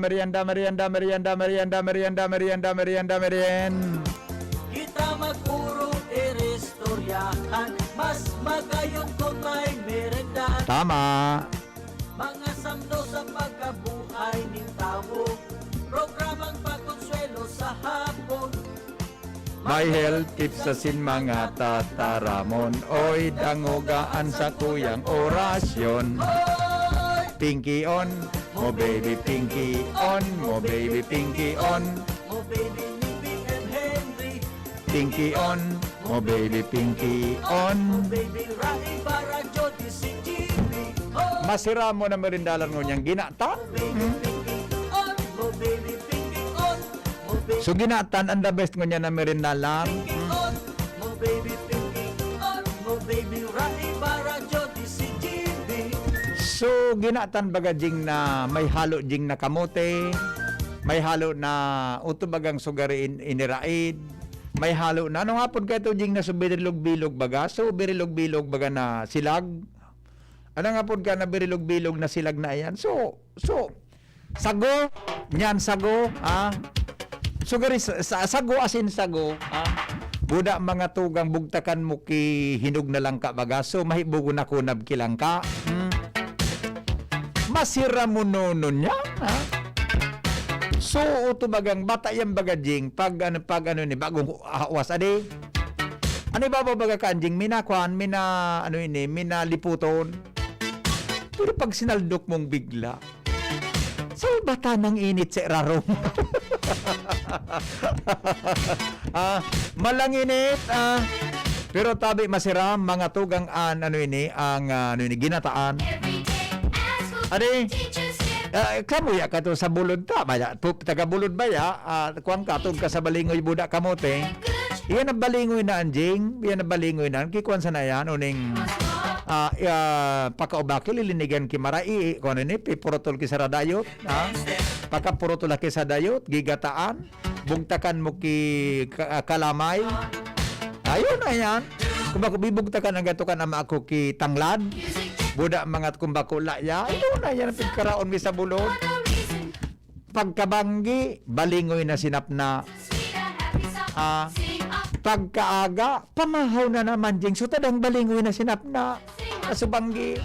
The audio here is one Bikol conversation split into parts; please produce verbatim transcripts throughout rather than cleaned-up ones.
merienda, merienda, merienda, merienda, merienda, merienda, merienda, merienda, merienda, merienda. Kita mag-orog, iristoryahan, mas magayon kun may merienda. Tama. Mga samno sa pagkabuhay nin tawo, programang pakonsuwelo sa hapon. My health tips asin mga tataramon. Oy, dangoga an sakuyang orasyon. Pinky on, mo baby, pinky on, mo baby, pinky on. Mo baby ni B M Henry. Pinky on, mo baby, pinky on. Mo baby, Rai Barajo, D C G B. Oh. Masiramon na merindalan ngunyan ginatan. Mo baby, pinky on, mo baby, pinky on. So, ginatan ang the best ngunyan na merienda lang. Pinky on, mo baby, pinky on, mo baby, Rai Barajo, D C G B. So, ginatan baga jing na may halo jing na kamote, may halo na uto bagang sugari in-, iniraid, may halo na. Ano nga pod kaito jing na so birilog-bilog baga? So, birilog-bilog baga na silag? Ano nga pod ka na birilog-bilog na silag na iyan? So, so, sago, nyan sago, ah. Sugari sa, sa, sago asin sago, ah. Buda mga tugang bugtakan mo ki hinog na langka baga. So, mahibogon ako nab ki langka. Hmm. Masira mo nono niya, ha? So, uto bagang bata yan baga, Jing, pag ano, pag ano ni, bagong awas, adi. Ano ibabaw baga ka, Jing? Mina, kwan, mina, ano ini, mina liputon. Pero pag sinaldok mong bigla, salbata ng init sa irarong. Ah, malanginit, ah, pero tabi masiram, mga tugang an, ano ini, ang, ah, ano ini, ginataan. Adi, ah, kamuya ka to sa bulod ta, baya, pu-, taga bulod baya, ah, kuwan ka, tug ka sa balingoy buda kamote. Iyan ang balingoy na anjing, iyan ang balingoy na, kikuan sana yan, uning, ah, ah, pakaubaki, lilinigan ki marai, kuwan ini, pipurutol ki saradayot, ha? Pakapurutol ki sa dayot, gigataan, bugtakan mo ki ka-, ah, kalamay. Ayun na yan. Kung bako bibugtakan ang gatukan ama ako ki tanglad, buda mga kung bako laya, ayun na yan, pigkaraon mi sa bulod. Pagkabanggi, balingoy na sinapna. Ah, pagkaaga, pamahaw na naman, Jing. So, tadang balingoy na sinapna. Asubanggi.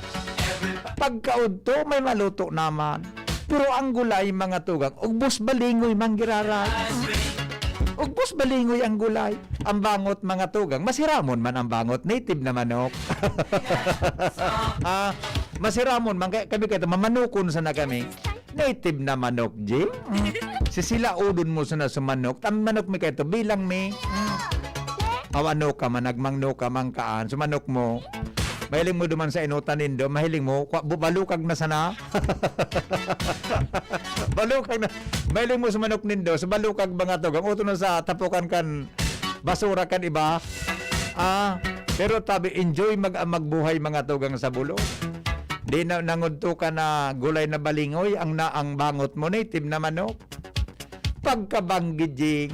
Pagkaudto, may maluto naman. Pero ang gulay, mga tugang, ugbos balingoy, manggiraray. Ugbos balingoy ang gulay. Ang bangot, mga tugang, masiramon man ang bangot. Native na manok. Ah, masiramon man. Kaya kami kayo, mamanukon sana kami. Native na manok, Jing. Mm. Sisilaudon mo sana sa manok. Ang manok mi kaito, bilang mi. Mm. Aw, ano ka man, nagmangno ka man kaan. Sa manok mo, mahiling mo duman sa inutan nindo, mahiling mo, kwa-, bu-, balukag na sana. Balukag na. Mahiling mo sa manok nindo, sa balukag mga tugang, uto na sa tapukan kan basura kan iba. Ah, pero tabi, enjoy mag-, magbuhay mga tugang sa bulod. Di na nangudto ka na gulay na balingoy, ang na, ang bangot mo, native na manok. Pagkabanggi, Jing.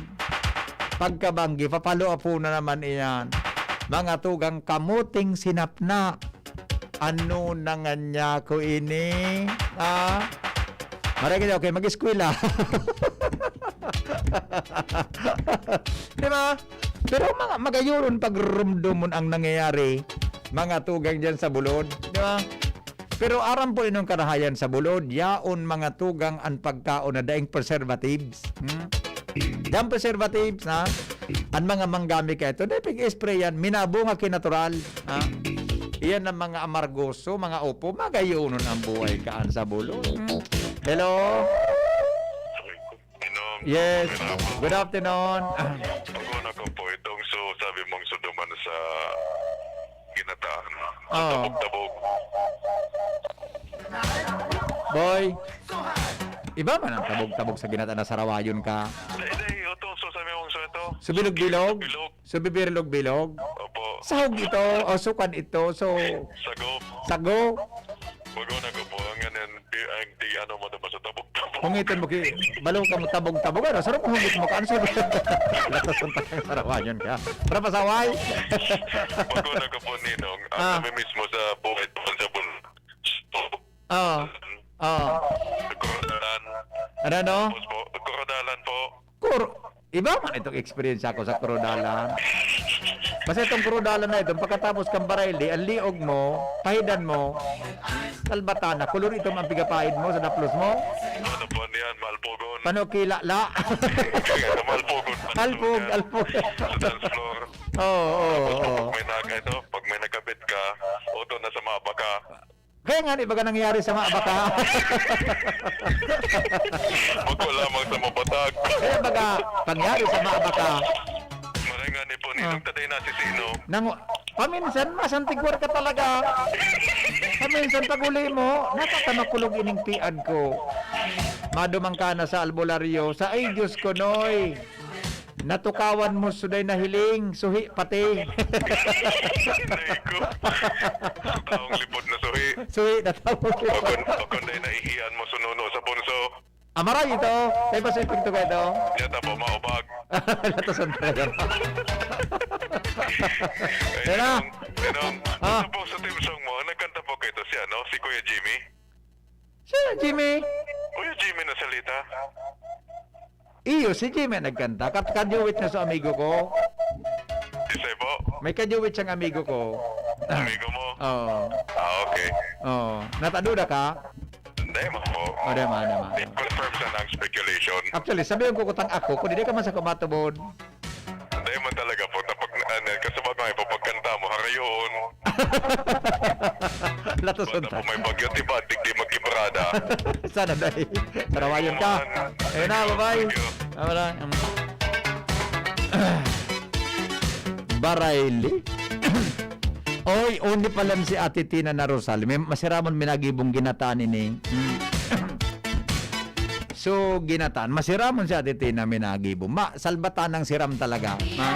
Pagkabanggi, papalo apo na naman iyan. Mga tugang kamuting sinapna. Ano na nga niya ko ini? Ah? Maray ka, okay, mag-eskwela. Di ba? Pero mga magayoron pagrumdomon ang nangyayari, mga tugang diyan sa bulod, di ba? Pero aram po inong karahayan sa bulod, yaon mga tugang an pagkaon na daing preservatives. Hmm? Daing preservatives, ha? An mga manggami kaito, dai pig-spray yan, minabunga ki natural, ha? Iyan ang mga amargoso, mga upo, magayonon ang buhay kaan sa bulong. Hello? Yes. Good afternoon. Paguna ko po itong so, sabi mong suduman sa ginataan. Oo. Tabog-tabog. Boy, iba man ang tabog-tabog sa ginataan na sarawayon ka. Hindi, hindi. Itong so, sabi mong so ito. Subilog-bilog? Bilog. So, bibirlog-bilog? Opo. Sahog ito, o sukan ito, so Sago. Sago. Bago na ko po, ang ganyan, di, ang di, ano mo naman sa tabog-tabog. Hungiton mo ki, balo ka mo tabog-tabog, ano? Sarap mo hungit mo ka, ano sa Latos ang takang sarawayon ka. Para pasaway. Bago na ko po, Ninong, ang Ah. Namimiss mo sa buhay po sa bun-, Oo. Oo. Korodalan. Ano, ano? Tapos po, korodalan po. Kuro-, iba man itong eksperyensya ko sa Kurodalan. Basta itong Kurodalan na ito, pagkatapos kang Barayli, ang liog mo, pahidan mo, kalbatan na, kulor itom ang pigapaid mo sa daplos mo. Ano po niyan? Malpogon. Panukila la. Malpogon. Alpog, alpog. Sa dance floor. Oo, oo, Tapos oo. pag may nag-, ito, pag may nagkabit ka, uto na sa maba ka. Kaya nga, di ba ka nangyari sa maba ka? Magwa lamang sa mabatag. Kaya baga, pangyari sa maba ka. Maray nga ni po, Ninong, Ah. taday na si Sino. Nang, paminsan, masantigwar ka talaga. Paminsan, pag uli mo, nakakamakulog ining piad ko. Madumang ka na sa albularyo. Sa, ay, Diyos ko, Noy. Natukawan mo, suday na hiling, suhi pati. Nay ko. Taong lipod na suhi. Suhi na taong lipod. Bakon, bakon day naihian mo, sununo sa punso. Amaray ito. Tayo pa sa epekto ka ito. Diyan na po, maubag. Latos ang prayer. Ay, Yan na. Ninong, Ninong, Ah. Ito po sa theme song mo, nagkanta po kayo ito si ano, si Kuya Jimmy. Sino, Jimmy? Kuya Jimmy na salita. Iyo, si Jimmy nagkanta. Kat-, kajuwit na sa amigo ko. Isa po? May kajuwit siyang amigo ko. Amigo mo? Oo. Ah, okay. Oo. Nataduda ka? Hindi man po. O, di man, di man. Di confirm sa nang speculation. Actually, sabi ko kutang ako, kung di ka man sa kumatubod. Hindi man talaga po. Tapag, ano, kasabag nga po, pagkanta mo, harayon. Latos Basta unta. po may bagyo, di ba? Digdi magkibrada. Sana, day. Tarawayon ka. Ayun na, bye-bye. Thank you. Wala. Um. Barayli? Oy, only pa lang si Ate Tina na Rosal. May masiramon minagibong ginataan ini. Hmm. So, ginataan. Masiramon si Ate Tina minagibo. Ma, salbatan ng siram talaga. Ha?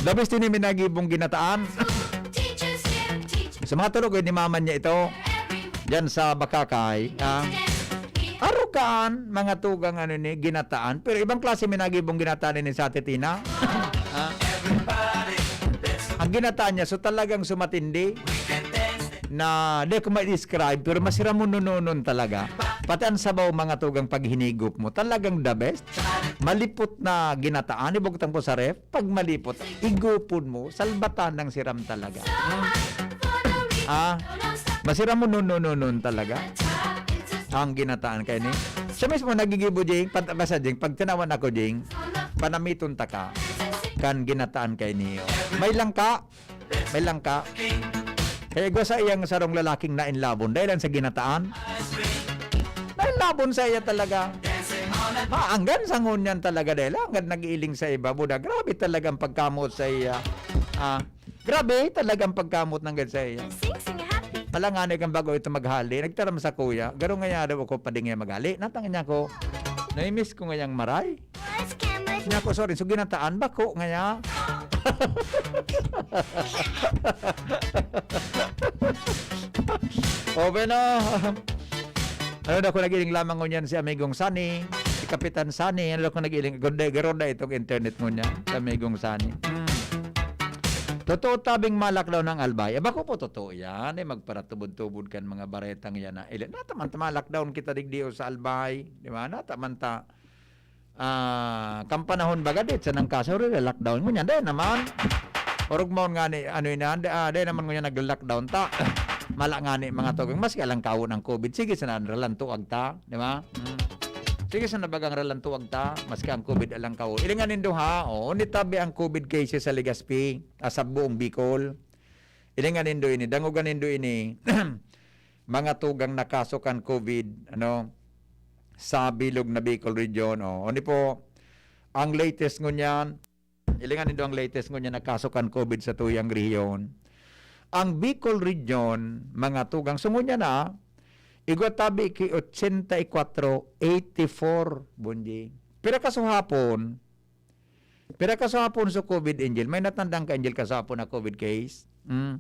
Labis din yung minagibong ginataan. Sa mga tulog, ni mama niya ito. Diyan sa Bakakay. Ha? Arukaan, mga tugang ano ni, ginataan. Pero ibang klase minagibong ginataan ni sa Ate Tina. Ha? Ang ginataan niya, so talagang sumatindi na di ko ma-describe, pero masiramon-nonon talaga. Pati ang sabaw, mga tugang paghinigop mo, talagang the best. Malipot na ginataan, ibugtang ko sa ref, pag malipot, igupon mo, salbatan ng siram talaga. Hmm. Ah, masiramon-nonon talaga. Ang ginataan kay ni. Siya mismo nagigibo, Jing, pag, basta, Jing, pag tinawan ako, Jing, panamiton taka kan ginataan kay niyo. May langka, May langka. Kaya igwa sa iyang sarong lalaking nainlabon dahil lang sa ginataan. Nainlabon sa iya talaga. Maanggan sa ngunyan talaga dahil hanggang nag-iiling sa iba. Buda, grabe talaga ang pagkamot sa iya. Ah, grabe talaga ang pagkamot ng sa iya. Sing, sing, happy. Malangani kang bago ito maghali. Nagtaram sa kuya. Garo nga daw ako pa di nga maghali. Natangin niya ko. Naimiss ko ngayang maray. Niya ko, sorry, so ginataan, bako ngaya. O, bueno. Ano daw ko nagiling lamang ngunyan si Amigong Sunny, si Kapitan Sunny, ano daw ko nagiling, garo da itong internet ngunyan, si Amigong Sunny. Hmm. Totoo tabing ma-lockdown ang Albay. Eh, bako po totoo yan. Eh, magparatubod-tubod kan mga baretang yan na, ili-, nataman ta ma-lockdown kita digdi o sa Albay, di ba? Nataman ta, ah, kan panahon baga, dit sa nang kaso, re-lockdown. Ngunyan, dahil naman, orog mo nga ni, ano yun, ah, dahil naman ngunyan nag-lockdown ta. Mala nga ni mga tugang, maski alang kawo ng covid, sige sana, ralantuag ta, di ba? Hmm. Sige sana bagang ralantuag ta, maski ang covid alang kawo. Ilingan nindo ha, o, nitabi ang covid cases sa Legazpi, ah, sa buong Bicol. Ilingan nindo ini, dangogan nindo ini, mga tugang na kaso kan COVID, ano, sa bilog na Bicol Region. O, ano po, ang latest ngunyan, ilingan nindo ang latest ngunyan na kaso kan COVID sa tuyang rehiyon. Ang Bicol Region, mga tugang, so ngunyan na, igwa tabi ki ochenta y kuwatro, eighty-four, Bunji. Pero kasuhapon, pero kasuhapon sa COVID, Angel, may natandang ka, Angel, kasuhapon na COVID case? Mm.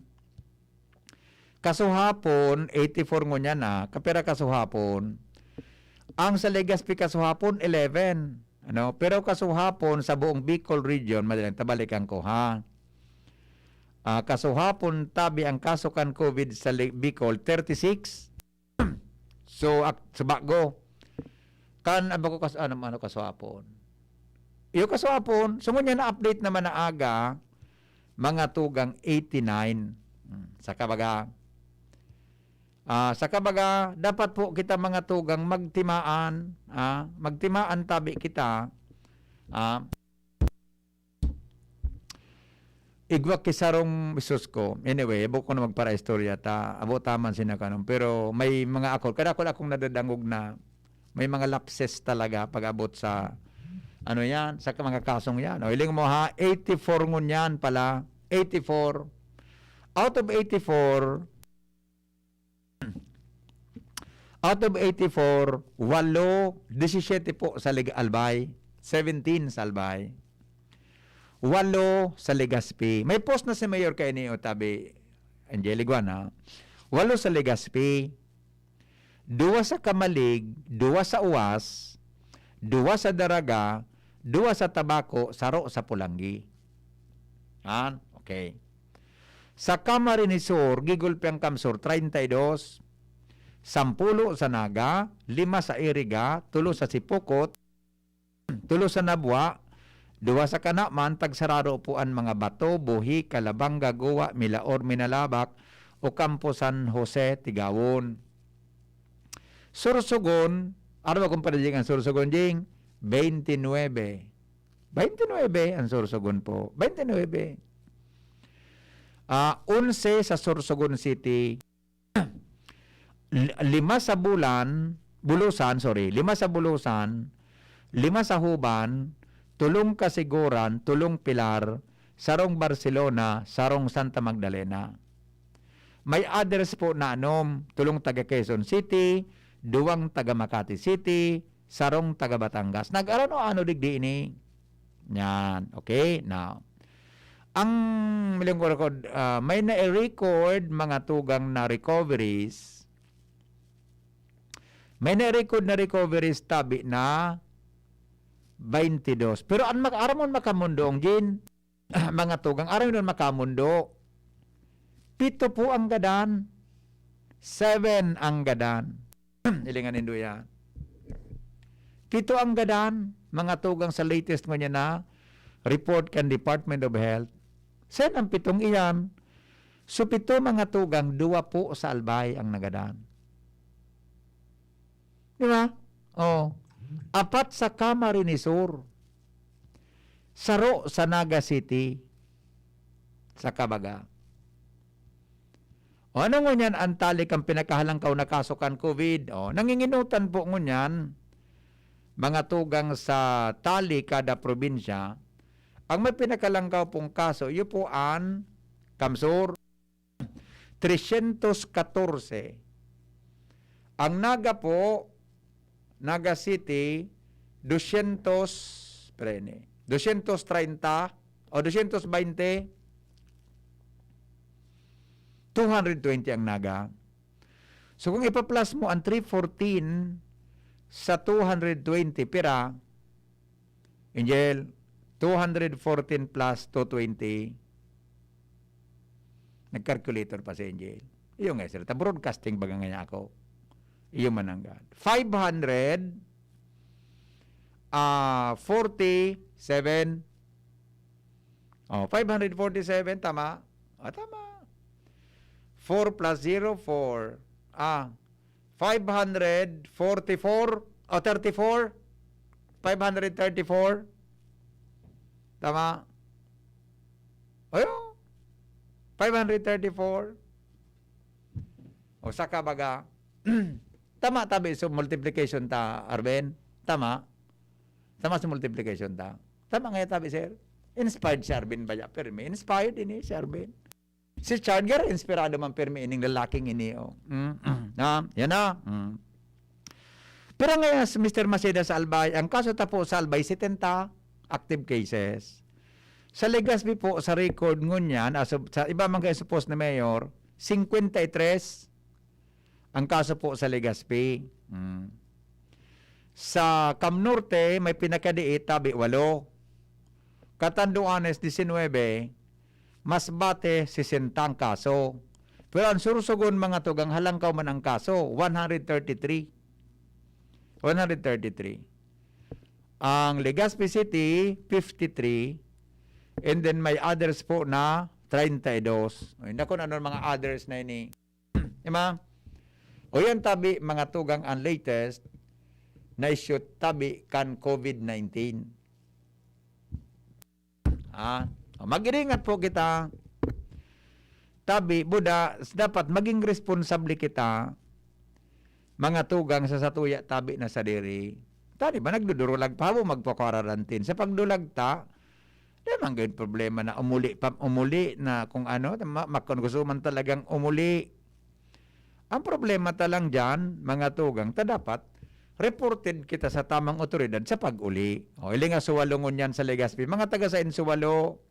Kasuhapon, eighty-four ngunyan na, kapira kasuhapon. Ang sa Legazpi kasuhapon, eleven. Ano? Pero kasuhapon sa buong Bicol Region, madaling tabalikan ko, ha? Ah, kasuhapon, tabi ang kaso kan COVID sa Le-, Bicol, thirty-six. So, ak-, sa bago, kan, aba ko kas-, ano, ano, kasuhapon. Iyo kasuhapon, so ngunyan na-update naman na aga, mga tugang eighty-nine. Hmm, saka baga, ah, saka baga, dapat po kita mga tugang magtimaan, ah, magtimaan tabi kita, ah, igwa ki sarong, sus ko. Anyway, abo ko na magparaistorya ta, abo taman sina kanon. Pero may mga akor, kadakol akong nadadangog na may mga lapses talaga pag-abot sa, ano yan, sa mga kasong yan. O, hiling mo ha, eighty-four ngunyan pala, eighty-four. Out of eighty-four, out of eighty-four, walo, disisiyete po sa Leg-, Albay, seventeen sa Albay, walo sa Legazpi. May post na si Mayor kaini, o, tabi, Angel, igwa na. Walo sa Legazpi, duwa sa Camalig, duwa sa Uwas, duwa sa Daraga, duwa sa Tabaco, saro sa Polangui. Yan, okay. Sa Camarines Sur, gigulpi ang CamSur, treinta y dos, sampulo sa Naga, lima sa Iriga, tulo sa Sipocot, tulo sa Nabua, duwa sa Canaman, tagsarado po an mga Bato, Buhi, Calabanga, Goa, Milaor, Minalabac, Ocampo, San Jose, Tigawon. Sorsogon, ano ba kung padali ang Sorsogon, Jing? Twenty-nine. Twenty-nine ang Sorsogon po. Twenty-nine. Ah, onse sa Sorsogon City. L-, lima sa Bulan, Bulusan, sorry, lima sa Bulusan, lima sa Huban, tolong Casiguran, tolong Pilar, sarong Barcelona, sarong Santa Magdalena. May others po na anom, tolong taga Quezon City, duwang taga Makati City, sarong taga Batangas. Nag-ano-ano digdi ini? Yan. Okay? Now, ang milong ko record, ah, may na-record mga tugang na recoveries. May na-record na recoveries tabi na twenty-dos. Pero ang mag-, aram mo makamundo, ang gin, mga tugang, aram mo makamundo. Pito po ang gadan. Seven ang gadan. Ilingan nindo yan. Pito ang gadan, mga tugang, sa latest ngunyan na report kan Department of Health. Sen ang pitong iyan? So, pito, mga tugang, duwa po sa Albay ang nagadan. Di ba? Oh. Apat sa Camarines Sur. Saro sa Naga City. Saka baga. O, ano ngunyan ang tali kan pinakahalangkaw na kaso kan COVID? O, nanginginutan po ngunyan, mga tugang, sa tali kada probinsya, ang may pinakalangkaw pong kaso, iyo po an CamSur, tresyentos katorse. Ang Naga po, Naga City, dosyentos, prene, dosyentos treinta o dosyentos baynte, two hundred twenty ang Naga. So, kung ipa-plus mo ang three fourteen sa two hundred twenty, pira? Angel, two hundred fourteen plus two twenty. Nag-calculator pa si Angel. Iyo nga, sir. Ta broadcasting baga nga niya ako. Iyo mananggad. Five hundred, ah, forty-seven. Oh, five hundred forty-seven, tama? Ah, tama. Four plus zero, four. Ah, five hundred forty-four o thirty-four? Five hundred thirty-four? Tama? Ayo. Five hundred thirty-four. O saka baga, tama tabi sa multiplication ta, Arben? Tama? Tama sa multiplication ta? Tama nga tabi, sir? Inspired si Arben ba ya? Pero may inspired ini si Arben. Si Charger, inspirado man pirmi ining lalaking ini, oh. Mm, mm. Na, yan na. Mm. Pero ngayon, si Mister Maceda sa Albay, ang kaso ta po sa Albay, setenta active cases. Sa Legazpi po, sa record ngunyan, as of, sa iba man kayo supposed na mayor, singkwenta y tres ang kaso po sa Legazpi. Mm. Sa Cam Norte, may pinakadiit, tabi, walo. Catanduanes, disinwebe. Masbate, sesenta ang kaso. Pero ang Sorsogon, mga tugang, halangkaw man ang kaso, one hundred thirty-three. One hundred thirty-three. Ang Legazpi City, fifty-three. And then may others po na treinta y dos. Ay, naku, ano mga others na ini? Di ba? O yan tabi, mga tugang, ang latest na issue tabi kan COVID nineteen. Ah, o, mag-iringat po kita. Tabi, buda, s-, dapat maging responsable kita, mga tugang, sa satuya tabi na sadiri. Tani ba, nagdudurulag pa, habo magpa-quarantine. Sa pagdulag ta, di man gayon problema na umuli pa, umuli na kung ano, ma-, ma-, kung gusto man talagang umuli. Ang problema ta lang diyan, mga tugang, ta dapat reported kita sa tamang otoridad sa pag-uli. O, ilinga Suwalo ngunyan sa Legazpi. Mga taga sa Insuwalo,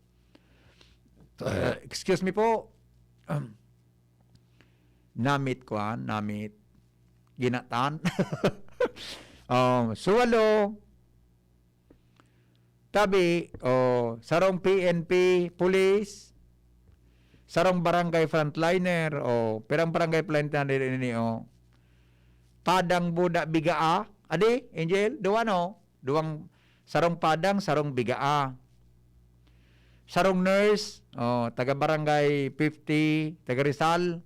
uh, excuse me po, namit ko, ah, namit. Ginatan. Oh, Suwalo, tabi, o, sarong P N P, police, sarong barangay frontliner, o, pirang barangay frontliner ini, o. Padang buda bigaa. Adi, Angel, duwa, no? Duwang, sarong padang, sarong bigaa. Sarong nurse, o, taga barangay fifty, taga Rizal.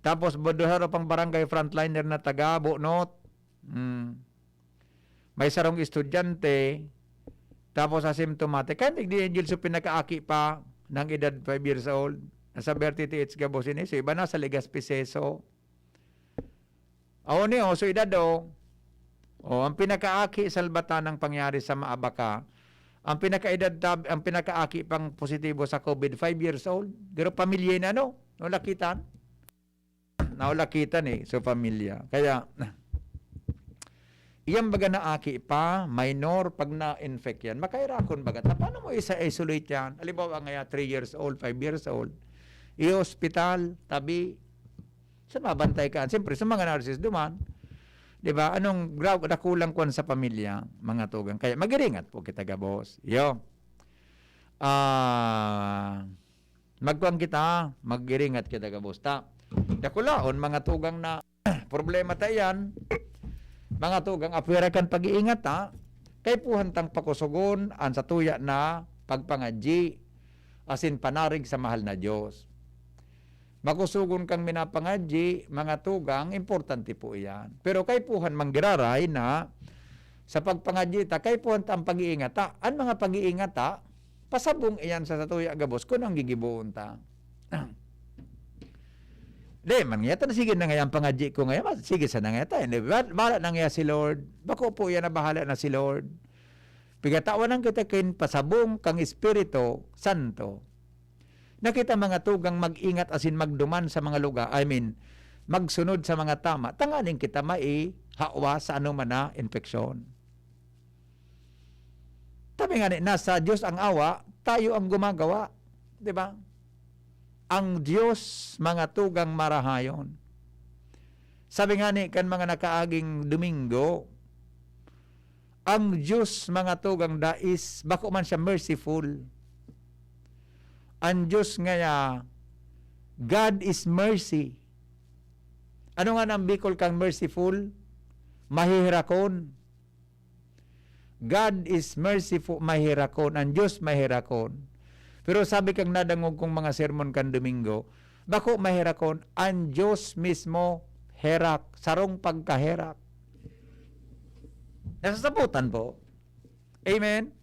Tapos, bu-, duha pang barangay frontliner na taga Bunot. Mm. May sarong estudyante, tapos asymptomatic. Kaya digdi, Angel, so pinakaaki pa ng edad five years old. Nasa Vertite H gabos ini. So, iba na sa Legazpi, Seso. Aw ni, oh, so edad, oh. Oh, ang pinakaaki sa Albatan ang pangyari sa Maabaca. Ang pinakaedad tab-, ang pinakaaki pang positibo sa COVID, five years old. Pero pamilya na, no? No, lakitan. Naulakitan eh, so pamilya. Kaya, iyan baga na aki pa, minor, pag na-infect yan, makairakon baga ta. Paano mo isa-isolate yan? Halimbawa nga ya, three years old, five years old, i-hospital, tabi, sa mabantay ka. Siyempre, sa mga nurses duman, di ba? Anong gra-, dakulang kwan sa pamilya, mga tugang? Kaya mag-iringat po kita gabos. Yo. Ah, magkuan kita, mag-iringat kita gabos. Ta, dakulaon, mga tugang na problema ta iyan. Mga tugang, apwera kan pag-iingat, ha? Kaipuhan tang pakusogon an satuya na pagpangadyi asin panarig sa mahal na Dios. Makusogon kang minapangadyi, mga tugang, importante po iyan. Pero kaipuhan manggiraray na sa pagpangadyi ta, kaipuhan ta ang pag-iingat ta. An mga pag-iingat ta, pasabong iyan sa satuya gabos kun ang gigiboon ta. Di man ngaya ta, sige na ngaya ang pangadyi ko ngaya, ma-, sige sana ngaya ta. Hindi, ba-, bahala na ngaya si Lord. Bako po yan na bahala na si Lord. Pigatawanan kita kin pasabong kang Espiritu Santo. Na kita mga tugang mag-ingat asin magduman sa mga lugar, I mean, magsunod sa mga tama, tanganing kita maihawa sa anoman na infeksyon. Sabi nga ni, nasa Diyos ang awa, tayo ang gumagawa. Di ba? Ang Diyos, mga tugang marahayon. Sabi nga ni kan mga nakaaging Domingo, ang Diyos, mga tugang, da is, bako man siya merciful. Ang Diyos ngaya, God is mercy. Ano nga nang Bicol kang merciful? Mahihirakon. God is merciful, mahirakon. Ang Diyos mahirakon. Pero sabi kang nadangog kong mga sermon kan Domingo, bako mahirakon, ang Diyos mismo herak, sarong pagkaherak. Nasasabutan po. Amen?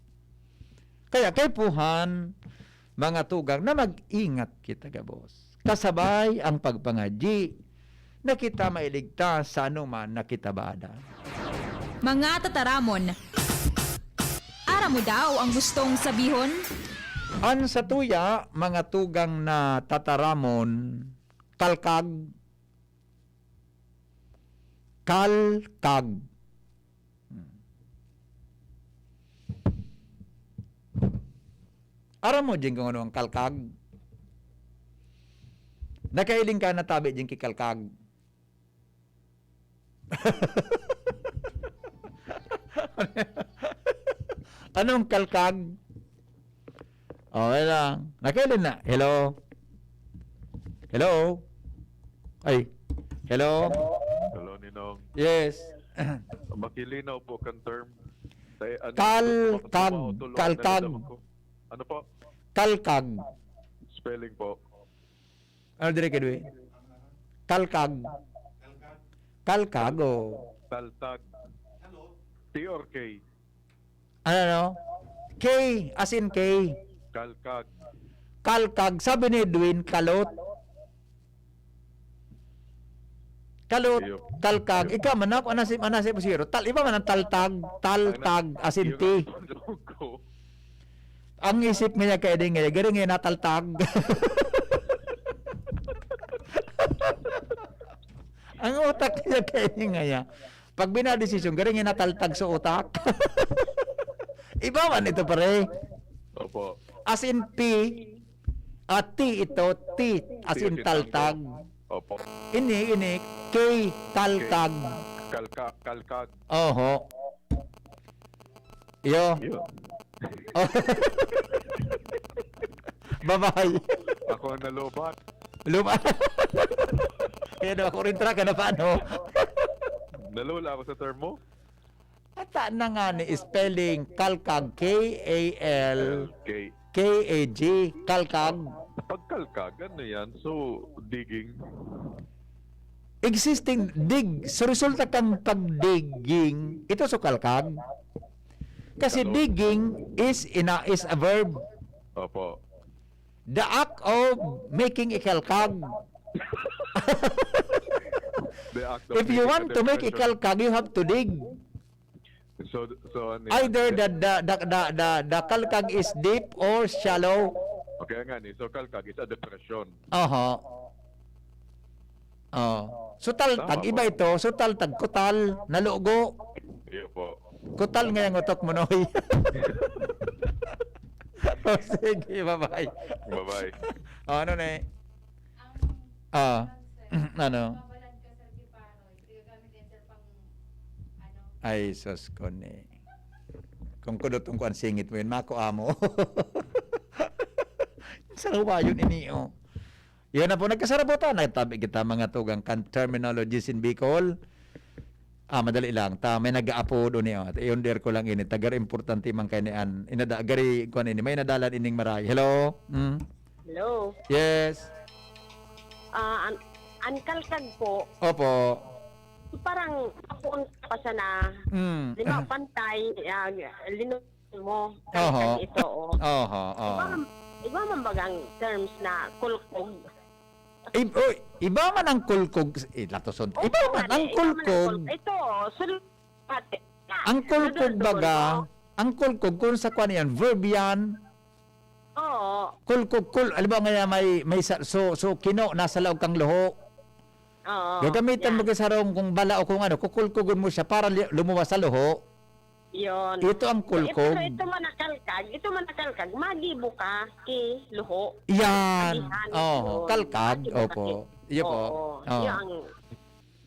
Kaya kaipuhan, mga tugang, na mag-ingat kita gabos. Kasabay ang pagpangadyi na kita mailigtas sa anoman na kitabada. Mga tataramon. Aram mo daw ang gustong sabihon? An satuya, mga tugang na tataramon, kalkag, kalkag. Hmm. Aram mo, Jing, kung ano ang kalkag? Nakahiling ka na tabi, Jing, ki kalkag? Anong kalkag? Oh, wala. Nakahiling na. Hello? Hello? Ay. Hello? Hello, Ninong. Yes. Makilinaw po kan term. Sa, ano, Kal-, tumaw-, kag, tumaw-, tulo, kalkag. Ano po? Kalkag. Spelling po. Ano dire, Kedwe? Kalkag. Kalkag, o. Taltag. T or K? Ano, no? K, as in K. Kalkag. Kalkag. Sabi ni Edwin, kalot. Kalot, Iyo. Kalkag. Iyo. Ikaw man, ako, anasip, anasip mo siguro. Tal-, iba man ang taltag, taltag, Ano? as in Iyo T. nga, Ang isip niya kaya din ngayon, garing ngayon nataltag. Ang utak niya kaya din ngayon. Pag binadesisyon, garing ngayon nataltag sa utak. Iba man ito, pare. Opo. As in P, ah, T ito, T, as T in as in taltag. Tango. Opo. Ini, ini, K, talkag. K. Kalka-, kalkag. Oho. Iyo. Iyo. Oh. Bye-bye. Ako ang nalubat. Lubat. Kaya daw ako rin track, ano, paano? Nalula ako sa term mo. Ata na nga ni spelling, kalkag, K A L K A G, kalkag. Pagkalkag, ano yan? So, digging? Existing, dig, so resulta kang pagdigging, ito so kalkag. Kasi Kalog. digging is ina-, is a verb. Opo. The act of making a kalkag. The act of If you making want a to make a depression. kalkag, you have to dig. So, so, ano yan? Either the, the, the, the, the, the kalkag is deep or shallow. Okay nga ni. So, kalkag is a depression. Aha. Oh. So, taltag, Tama iba po. ito. So, taltag, kutal, nalugo. Iyo po. Kutal nga yung utok mo, Noy. Oh, sige, bye-bye. Bye-bye. Oh, ano na eh? Ang Ah, sir, ano? Mabalad ka, sir, di paro. Hindi ka gamit yan, sir, pang, ano? Ay, sus ko ni. Kung kudot, kung kuan, singit mo yun, mako amo. Sa luwa yun, ini, oh. Yan na po, nagkasarabutan. Nagtabi kita, mga tugang kan terminologies in Bicol. Ah, madali lang. Ta, may nag-aapod o niya. Iyon, der ko lang ini. Tagar importante man kayo ni An. Inada, gari, kuan ini. May nadalan ining maray. Hello? Mm? Hello. Yes. Ah, an-, an kalkag po, Opo. parang apoon pa siya na, Mm. di ba, pantay, ah, lino mo, Oho. kalkag ito, oh. Oho, Iba oho. man, iba man bagang terms na kulkog. Ib-, oy, iba man ang kulkog, eh, latoson. Oo, Iba man nga, ang eh, iba man ang kulkog. kul-, ito, sul-, ate, na, Ang kulkog nadurdurog baga, mo. ang kulkog, kung sa kwan yan, verb yan. Oo. Kulkog, kul-, alam mo nga may, may sa-, so, so, kino, nasa laog kang luho. Oo, Gagamitan mo yeah. ka sarong kung bala o kung ano, kukulkugon mo siya para li-, lumuwas sa luho. Yun. Ito ang Ito, kulkog. ito man nakalkag, ito man nakalkag, magibo ka ki luho. Yan. Agihan, Oo, yun. kalkag. Magibo ka Opo. ki-, Iyo po. oo, Oo. Iyo ang,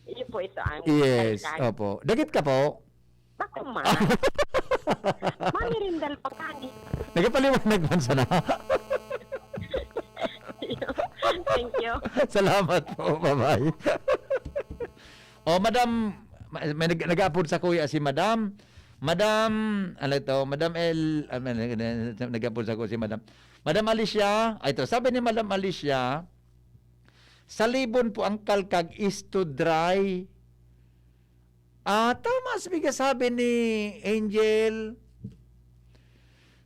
iyo po ito ang Yes, kalkag. opo. Dagit ka po? Bako man. Manirindal pa kani. Nagapaliwanag man sana. Thank you. Salamat po. Bye-bye. Oh, madam, may nag-, nag-aapod sa kuya si madam. Madam, ano ito? Madam L, ah, may nag-, nag-, nag-aapod sa kuya si madam. Madam Alicia, ay ito, sabi ni Madam Alicia, sa libon po ang kalkag is to dry. Ah, tama, sabi ka, sabi ni Angel.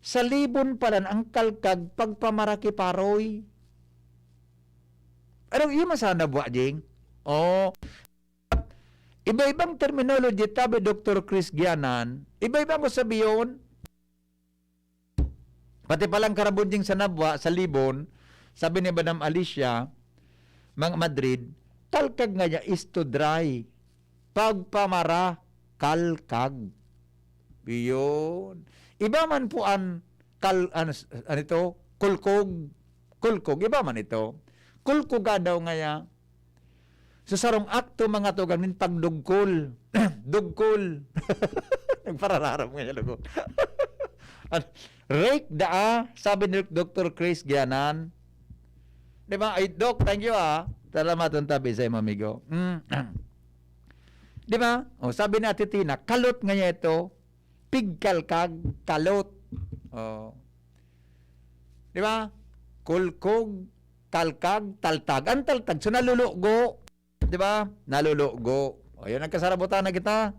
Sa Libon palan ang kalkag pagpamarakiparoy. Ano, iyo man sana buwa, Jing? Oh. Iba-ibang terminology, tabi Doktor Chris Gianan. Iba-ibang ko sabiyon. Pati palang karabuding sa Nabwa, sa Libon, sabi ni Madam Alicia, Mang Madrid, kalkag nga niya is to dry. Pagpamara, kalkag. Iyon. Iba man po an kal-, an, an ito, kulkog. Kulkog, iba man ito. Kulkuga daw ngaya. Sa sarong akto, mga tugang, nin pagdugkol. Dugkol. Nagparararam ngaya, lugo. An-, rake daa, sabi ni Doktor Chris Gianan. Di ba? Ay, Doc, thank you, ah. Salamat ang tabi sa imo, amigo. Mm. Di ba? O, sabi ni Ate Tina, kalot ngaya ito. Pigkalkag, kalot. O. Di ba? Kulkog, kalkag, taltag. Ang taltag, so nalulugo. Di ba? Nalulugo. O, yun, nagkasarabutan na kita.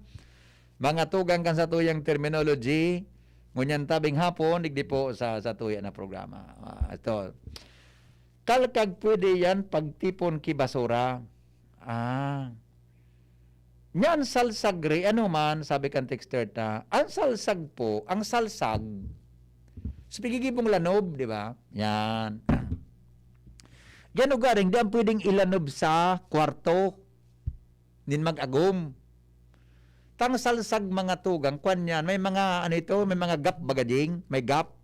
Mga tugang kan satuyang terminology, ngunyan tabing hapon, digdi po sa, sa tuya na programa. Ah, ito. Kalkag, pwede yan pagtipon ki basura. Ah. Nyan salsag re, ano man, sabi kan texter ta, ang salsag po, ang salsag, sa pigigibong lanob, di ba? Yan. Yan ugaring, di ang pwedeng ilanob sa kwarto nin mag-agom. Tang salsag mga tugang, kwan yan, may mga, ano ito, may mga gap baga, Jing? May gap.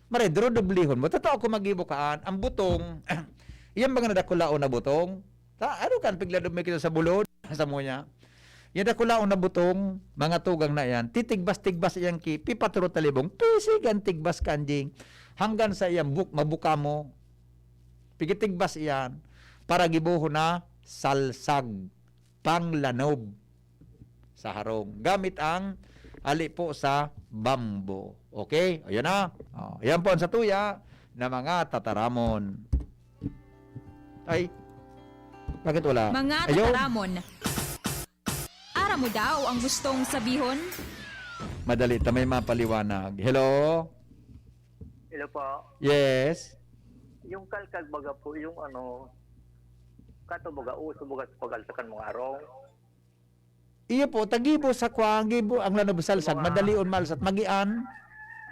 Maray, durudublihon mo. Totoo ko magibo kaan. Ang butong, yan mga nadakulaon na butong. Ta, ano kan, pigladob may kita sa bulod, sa muya. Yan dakulaon na butong, mga tugang na yan. Titigbas-tigbas yan ki, pipaturo talibong. Pisig ang tigbas kanjing. Hanggang sa iyang buk, mabuka mo. Pigitigbas iyan. Para gibohon na salsag. Panglanob sa harong. Gamit ang ali po sa bamboo. Okay? Ayan na. O, yan po ang satuya na mga tataramon. Ay, bakit wala? Mga Ayaw. Tataramon. Aram mo daw ang gustong sabihon? Madali ta may mapaliwanag. Hello? Hello po. Yes? Yung kalkag baga po, yung ano, kato baga, uso baga sa pag-alsa kan mga arong. Iyo po, tagibo sa kwa, ang gibo, ang lanob salsag, Mga madali on maalsat, magian.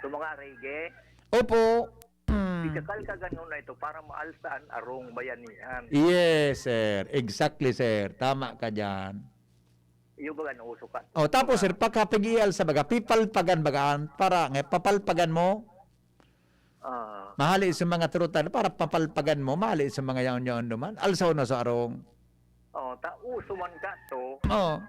Sa mga rege. Opo. Mm. Ikakalkagan nun na ito para maalsa an arong bayanihan. Yes, sir. Exactly, sir. Tama ka dyan. Iyo baga, nauso ka. O, tapos, Mga sir, pagkapag-ialsa baga, pipalpagan baga, an, para, nga, papalpagan mo. Ah. Mahali sa mga trutan, para papalpagan mo, mahali sa mga yaon-yaon duman. Alsaw na sa arong. Oh, ta uso man ka to. Oh.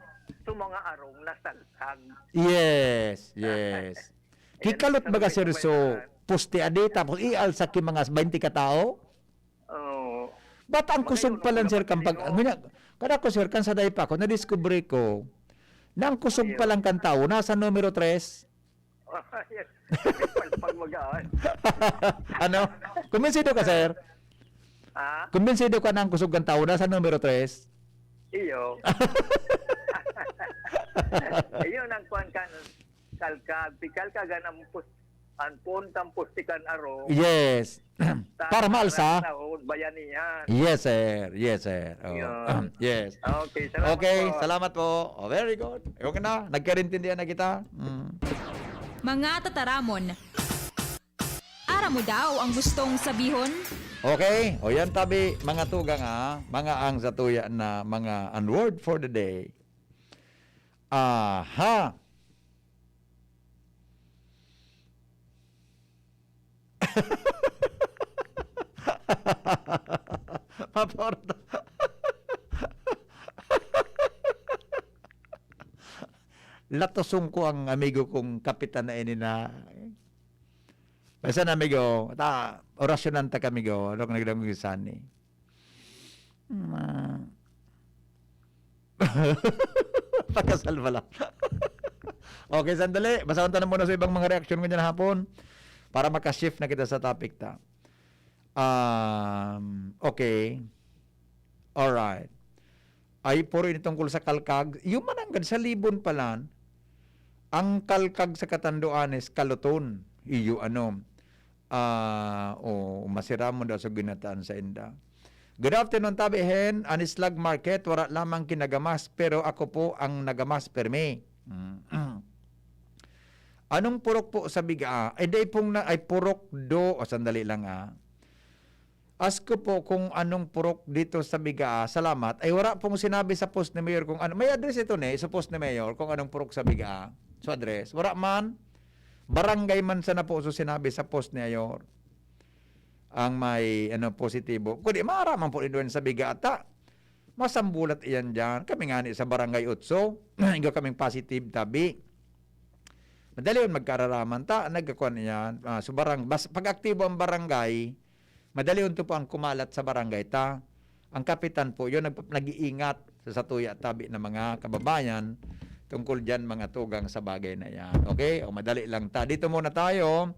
Sa mga arong nasalsag. Yes, yes. Ayan, Kikalot isang baga, sir, medyo so, kailangan. Poste adi, tapos ialsa ki mga twenty ka tao? Oo. Ba't ang Magayon kusog pa lang, ang sir, kan pag-, pinapatino. Ngunya, kada ko, sir, kan sa daypa ko, nadiskubre ko, na ang kusog Ayun. pa lang kan tao, nasa numero tres. Yes. Pag, pag magaan. Ano? Kumbinsido ka, sir? Ha? Kumbinsido ka na ang kusog kan tao, nasa numero tres? Iyo. Iyo, nang kuwan kan, kalkag, pikalkagan ang pus-, ang puntang pustikan aro. Yes. Para maalsa. Sa bayanihan. Yes, sir. Yes, sir. Oh. Yun. Yes. Okay, salamat Okay, po. salamat po. Oh, very good. Okay na, nagkarintindihan na kita. Mm. Mga tataramon. Aram mo daw ang gustong sabihon? Okay. O yan, tabi, mga tugang, ah. Mga ang satuya na mga an word for the day. Aha. Maporta. Latosong ko ang amigo kong kapitan na ini na, basta na, amigo, ta, orasyonan ta kami, go, ano kung nagdangog yung sani? Ma-, Pakasal pala. Okay, sandali. Basahon ta na muna sa ibang mga reaksyon ngunyan hapon para maka-shift na kita sa topic ta. Um, okay. Alright. Ay, puro ini tungkol sa kalkag. Yung mananggad sa Libon palan, ang kalkag sa Catanduanes, kaluton. iyo ano, ah, o masiramon daw sa ginataan sa inda. Good afternoon, Tabi Hen. An Islag Market, wala lamang kinagamas, pero ako po ang nagamas, permi. Mm. Anong purok po sa biga? Ay, dai pong na, ay purok do. O, sandali lang, ah. Ask ko po kung anong purok dito sa Bigaa. Salamat. Ay, wala pong sinabi sa post ni Mayor kung ano. May address ito ni, sa post ni Mayor, kung anong purok sa Bigaa. So, address. Wala man. Barangay man sana po so sinabi sa post ni Mayor. Ang may, ano, positibo. Kundi, maaraman po rin doon sa Bigaa ta. Masambulat iyan dyan. Kami nga ni sa Barangay Utso, igo kaming positive, tabi. Madali yun magkararaman ta. Nagkakuan iyan. Ah, so barang, bas, pag aktibo ang barangay, madali yun to po ang kumalat sa barangay ta. Ang kapitan po, yun, nag, nag-iingat sa satuya tabi ng mga kababayan tungkol dyan, mga tugang sa bagay na yan. Okay? O, madali lang ta. Dito muna tayo.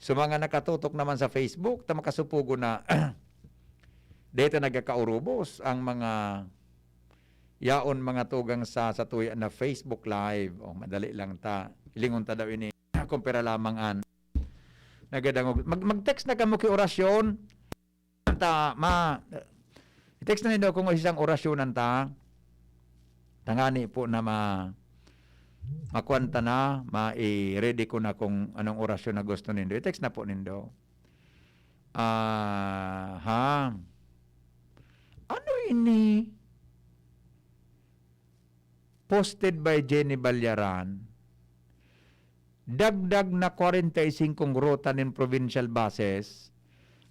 So, mga nakatutok naman sa Facebook, ta makasupugo na dito nagkakaurubos ang mga yaon, mga tugang sa satuya na Facebook Live. O, madali lang ta. Ilingon ta daw ini. Kumpara lamang an nagadangog. Mag, mag-text na kamo ki orasyon. Ta, ma, text na nindo kung isang orasyonan ta. Tangani po na ma, makuan ta na, ma-ready ko na kung anong orasyon na gusto nindo. I-text na po nindo. Ah, ha? Ano ini? Posted by Jenny Balyaran. Dagdag na kwarenta y singkong ruta nin provincial buses,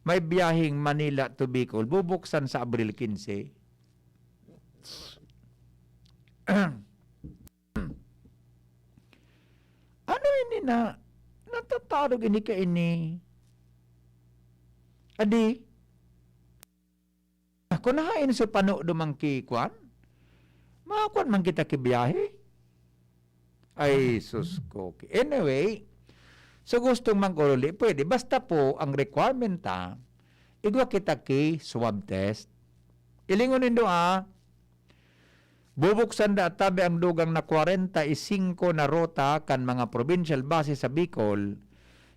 may biyaheng Manila to Bicol, bubuksan sa Abril quince. Ano ini na, natatarog ini kaini? Adi, kung hain so pano duman ki kwan, makakuan man kita ki biyahe. Ay, sus ko. Anyway, so gustong mag-uruli, pwede. Basta po, ang requirement ta, igwa kita ki swab test. Ilingon nindo, ah, bubuksan da tabi ang dugang na kwarenta y singko na ruta kan mga provincial base sa Bicol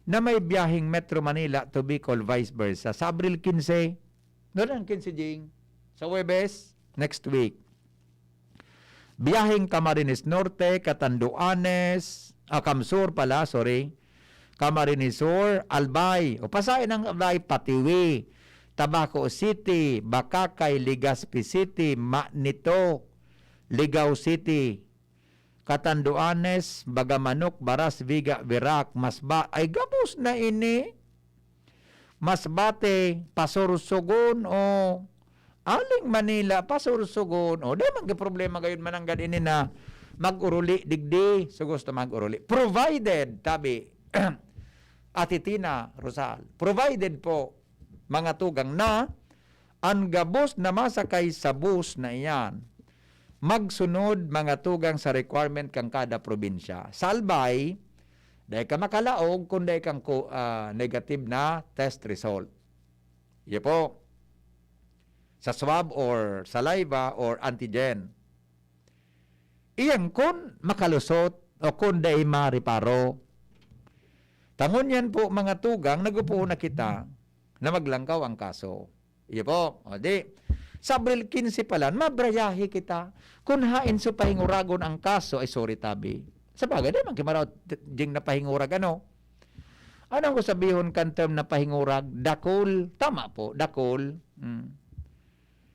na may biyaheng Metro Manila to Bicol, vice versa. Sa Abril quince, doon ang quince, Jing. Sa Huwebes, next week. Biyaheng Camarines Norte, Catanduanes, ah, Camsur pala, sorry. Camarines Sur, Albay. O, pasain ang Albay, Patiwi, Tabaco City, Bacacay, Legazpi City, Manito, Ligao City, Catanduanes, Bagamanok, Baras, Viga, Virac, Masba-, ay gabos na ini. Masbate, Pasursugon, o aling Manila, Pasursugon, o di man ka problema gayon mananggad ini na mag-uruli digdi, so gusto mag-uruli. Provided, tabi, Ate Tina Rosal, provided po, mga tugang, na an gabos na masakay sa bus na iyan magsunod, mga tugang, sa requirement kan kada probinsya. Sa Albay, dai ka makalaog kung dai kang ku-, ah, negative na test result. Iyo po. Sa swab or saliva or antigen. Iyan kun makalusot o kun dai mareparo. Ta ngunyan po, mga tugang, nagpupuon na kita na maglangkaw ang kaso. Iyo po. O di, sa Abril quince pa lang, mabrayahe kita. Kun haen so pahinguragon ang kaso, ay sorry, tabi. Sa bagay, di man kimaraw, jing napahingurag, ano? Ano ang sabihon kan term na pahingurag? Dakul. Tama po, dakul. Mm.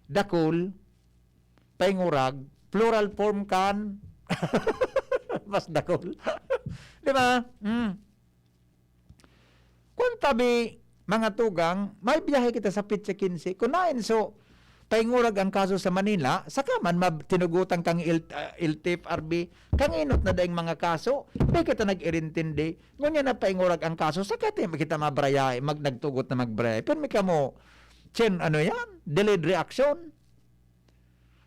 Dakul. Pahingurag. Plural form kan mas dakul. Di ba? Mm. Kung tabi, mga tugang, may biyahe kita sa petsa quince. Kung nain so, paingurag ang kaso sa Manila, saka man mab-, tinugutan kang L-, ah, L T F R B, kanginot na daing mga kaso, di kita nag-irintindi. Ngunyan na paingurag ang kaso, saka ti-, kita mabrayay, mag-, nagtugot na mabrayay. Pero may kamo, Chen, ano yan? Delayed reaction.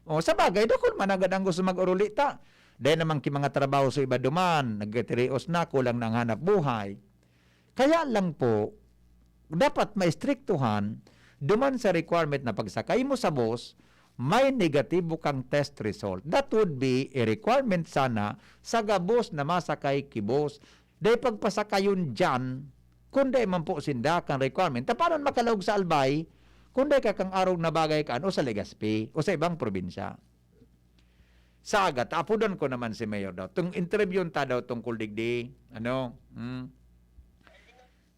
O, sa bagay, dakul man agad ang gusto mag-uruli ta. Dahil naman ki mga trabaho sa iba duman, nagkatirios na, kulang na ang hanap buhay. Kaya lang po, dapat maistriktuhan, duman sa requirement na pagsakay mo sa bus, may negatibo kang test result. That would be a requirement sana sa gabos na masakay ki bus. Dai pagpasakayon diyan, kun dai man po sinda kan requirement. Ta paano makalaog sa Albay, kun dai ka kan arog na bagay kan o sa Legazpi, o sa ibang probinsya? Sa aga, ta apodan ko naman si Mayor daw. Tung interviewon ta daw tungkol digdi, ano? Hmm.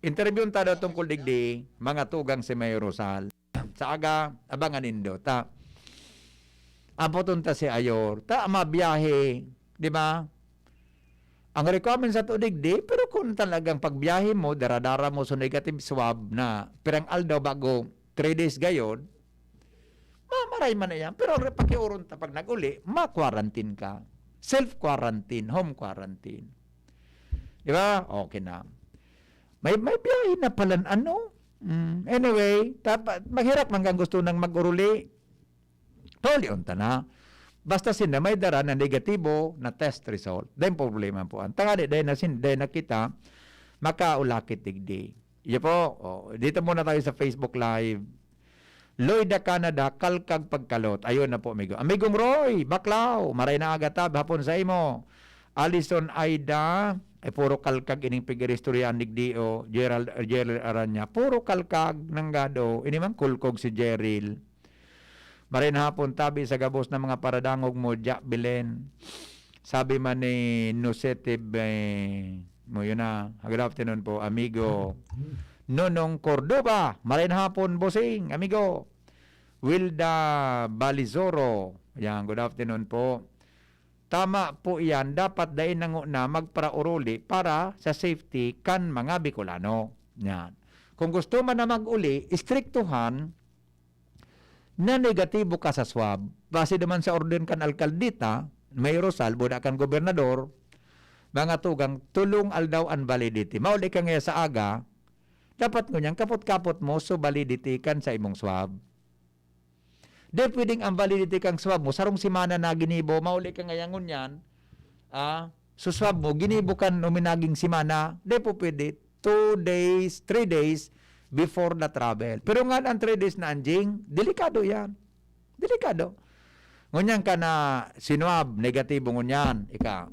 Interviewon ta daw tungkol digdi, mga tugang si Mayor Rosal. Sa aga, abangan nindo, ta. Apoton ta si Ayor, ta mabiyahe, di ba? Ang requirement sato digdi, pero kung talagang pagbiyahe mo, dara-dara mo sa negative swab na pirang aldaw bago, three days gayod, ma-, maray man na yan. Pero re-, pakiuron ta, pag nag-uli, ma-quarantine ka. Self-quarantine, home quarantine. Di ba? Okay na. May, may biyahe na palan, ano? Mm, anyway, tapa-, maghirap man kang gusto nang mag-uruli. Tulion ta na. Basta sinda may dara na negatibo na test result. Dai problema po. Ang tangani, dai na sin-, dai na kita makaulakit digdi. Iyo po. Oh, dito muna tayo sa Facebook Live. Lloyda, Canada, kalkag pagkalot. Ayun na po, amigo. Amigong Roy, Baklaw, maray na aga tab, hapon sa imo. Alison Aida, eh, puro kalkag ining pig-iristoryahan digdi, o. Gerald, Gerald Aranya, puro kalkag, nanggado. Ini man kulkog si Jeril. Maray na hapon, tabi sa gabos na mga paradangog mo, Jack Belen. Sabi man ni Nusete, eh, mo yun na. Good afternoon po, amigo. Nonong Cordoba, maray na hapon, bossing, amigo. Wilda Balizoro, yan, good afternoon po. Tama po iyan, dapat dai na ngona magparauruli para sa safety kan mga Bicolano. Yan. Kung gusto man na mag-uli, istriktuhan na negatibo ka sa swab. Base naman sa orden kan alkaldita, Mayor Rosal, buda kan gobernador, mga tugang, tolong aldaw an validity. Mauli ka ngaya sa aga, dapat ngunyan kapot-kapot mo so validity kan sa imong swab. Di pwedeng ang validity kang swab mo, sarong semana na ginibo, mauli ka ngaya ngunyan, ah, so swab mo, ginibo kan uminaging semana, di po pwede. Two days, three days before the travel. Pero nga ang three days na anjing, delikado yan. Delikado. Ngunyan ka na sinwab, negatibo ngunyan, ika.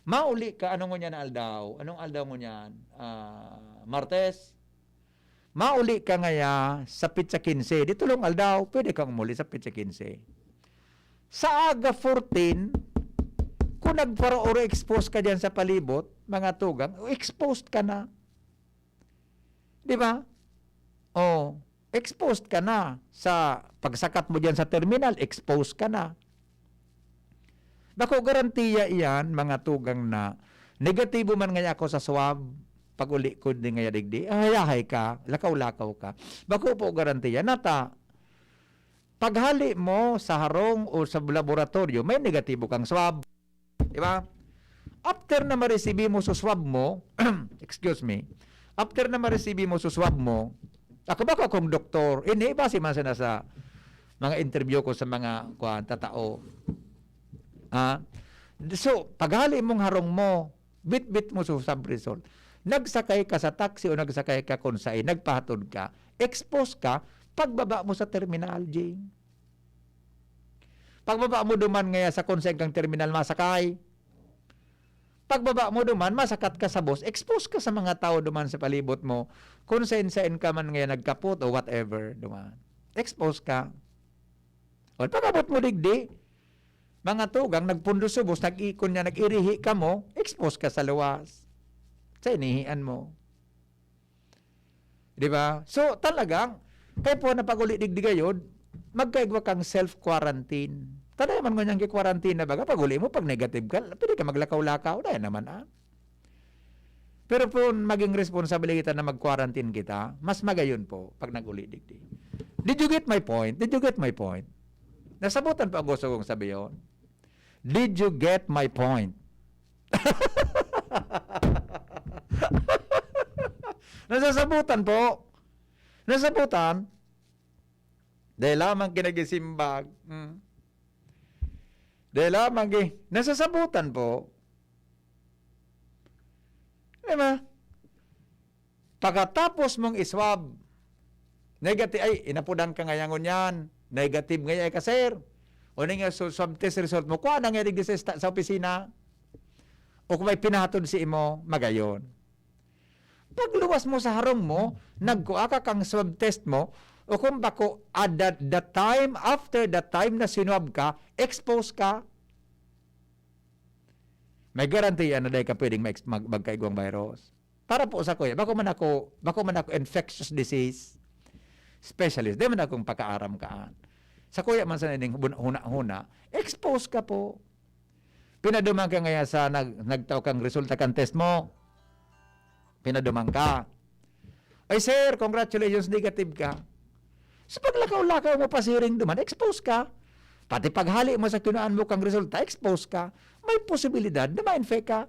Mauli ka, ano ngunyan na aldaw? Anong aldaw ngunyan? Ah, Martes? Mauli ka ngaya sa petsa quince. Di tolong aldaw, pwede kang umuli sa petsa quince. Sa aga fourteen, kung nagpara-, or expose ka diyan sa palibot, mga tugang, exposed ka na. Di ba? Oh, exposed ka na. Sa pagsakat mo diyan sa terminal, exposed ka na. Bako garantiya iyan, mga tugang, na negatibo man ngaya ako sa swab, pag-uli ko din ngaya digdi, hayahay ka, lakaw-lakaw ka. Bako po garantiya. Nata, paghali mo sa harong o sa laboratorio, may negatibo kang swab. Di ba? After na maresibi mo sa swab mo, excuse me, after na maresibi mo sa swab mo, ako ba akong doktor? Ini, base man sana sa mga interview ko sa mga, kuwan, tatao. Ah, so, paghali mong harong mo, bitbit mo sa swab result. Nagsakay ka sa taxi o nagsakay ka kung saan, nagpahatod ka, expose ka, pagbaba mo sa terminal, Jing. Pagbaba mo duman ngaya sa kung saan kang terminal masakay. Pagbaba mo duman, masakat ka sa bus, expose ka sa mga tao duman sa palibot mo. Kung saan-saan ka man ngaya nagkapot o whatever, duman. Expose ka. O, pag-abot mo digdi, mga tugang, nagpundo sa bus, nag-ikon niya, nag-irihi ka mo, expose ka sa luwas. Sa inihian mo. Di ba? So, talagang, kay po na pag-uli digdi gayod, magkaigwa kang self-quarantine. Tanay man ngunyan ki-quarantine na baga, pag-uli mo, pag negative ka, pwede ka maglakaw-lakaw, dahil naman, ah. Pero po, maging responsable kita na mag-quarantine kita, mas magayon po pag nag-uli digdi. Did you get my point? Did you get my point? Nasabutan po ang gusto kong sabihin. Did you get my point? Nasasabutan po. Nasabutan. Dahil lamang kinagisimbag. Hmm. Dahil lamang ki-, nasasabutan po. Di ba? Pagkatapos mong iswab, negative, ay, inapudan ka ngaya ngunyan. Negative ngaya ka, sir. O na nga, so, swab test result mo, kuha na nga digdi sa esta-, sa opisina. o kung may pinahatod si imo, magayon. Pagluwas mo sa harong mo, nagkua ka kang swab test mo, o kung bako, at the, the time, after the time na sinwab ka, expose ka. May garantiya na dai ka pwedeng ma-ex-, mag-, magkaigwang virus. Para po sa kuya, bako man ako, bako man ako infectious disease specialist, di man akong pakaaram kaan. Sa kuya man sa nining huna-huna, expose ka po. Pinaduman ka ngaya sa nag-, nagtao kang resulta kan test mo. Pinaduman ka. "Ay, sir, congratulations, negative ka." So, paglakaw-lakaw mo pasiring duman, expose ka. Pati paghali mo sa kinaan mo kang resulta, expose ka. May posibilidad na ma-infect ka.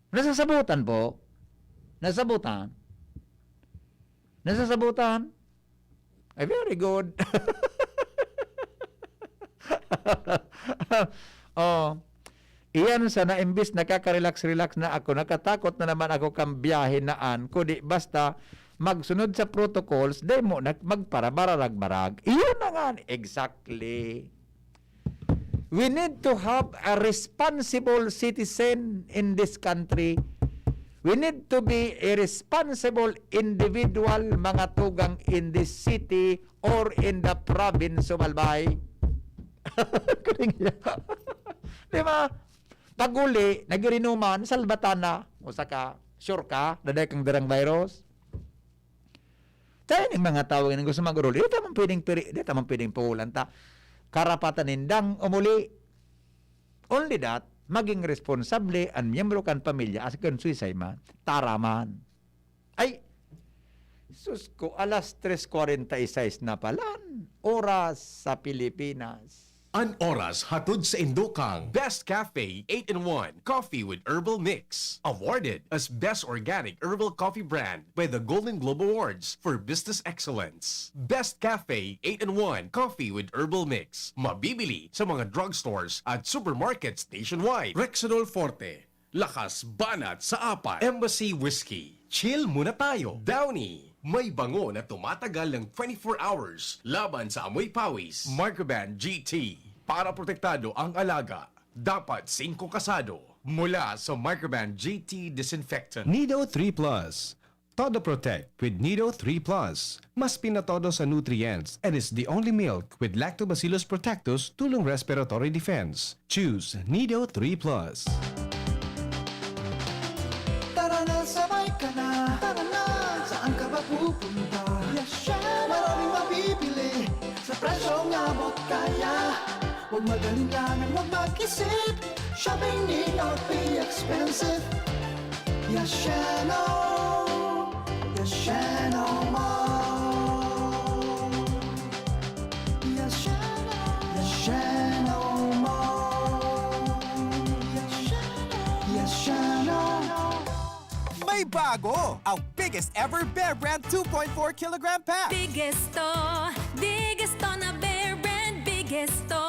Nasasabutan po. Nasabutan. Nasasabutan. Ay, very good. Oh. Iyan sana, imbis nakaka-relax-relax na ako, nakatakot na naman ako kan biyahe na an, kudi basta magsunod sa protocols, dai mo na magparabararag-barag. Iyon na nga, exactly. We need to have a responsible citizen in this country. We need to be a responsible individual, mga tugang, in this city or in the province of Albay. Galing niya. Di ba? Pag-uli, nagirinuman, salbatan na. O saka, sure ka, daday kang darang virus? Kaya ning mga tawo nga gusto mag-oruli, di ta man pwedeng piri-, di ta man pwedeng puhulan ta. Karapatan nindang umuli. Only that, maging responsable an miyembro kan pamilya, as kan suisay man, tara man. Ay, sus ko, alas tres kwarenta y seis na palan, oras sa Pilipinas. An oras hatod saindo kan Best Cafe eight-in-one Coffee with Herbal Mix, awarded as Best Organic Herbal Coffee Brand by the Golden Globe Awards for Business Excellence. Best Cafe eight-in-one Coffee with Herbal Mix, mabibili sa mga drugstores at supermarkets nationwide. Rexidol Forte, lakas banat sa apat. Embassy Whiskey, chill muna tayo. Downy, may bango na tumatagal ng twenty-four hours laban sa amoy pawis. Microban G T, para protektado ang alaga, dapat singko kasado. Mula sa Microban G T Disinfectant. Nido three Plus. Todo Protect with Nido three Plus. Mas pinatodo sa nutrients and is the only milk with Lactobacillus protectus tulong respiratory defense. Choose Nido three Plus. Tara na, sabay ka na. Tara na, saan ka ba pupunta? Yes, syempre. Maraming mabibili sa presyong abot kaya. Huwag mag-alinlangan, huwag mag-isip. Shopping need not be expensive. Yashano, Yashano Mall. Yashano, Yashano Mall. Yashano, Yashano. May bago! Ang biggest ever Bear Brand two point four kilogram pack. Biggest to, biggest to na Bear Brand, biggest to.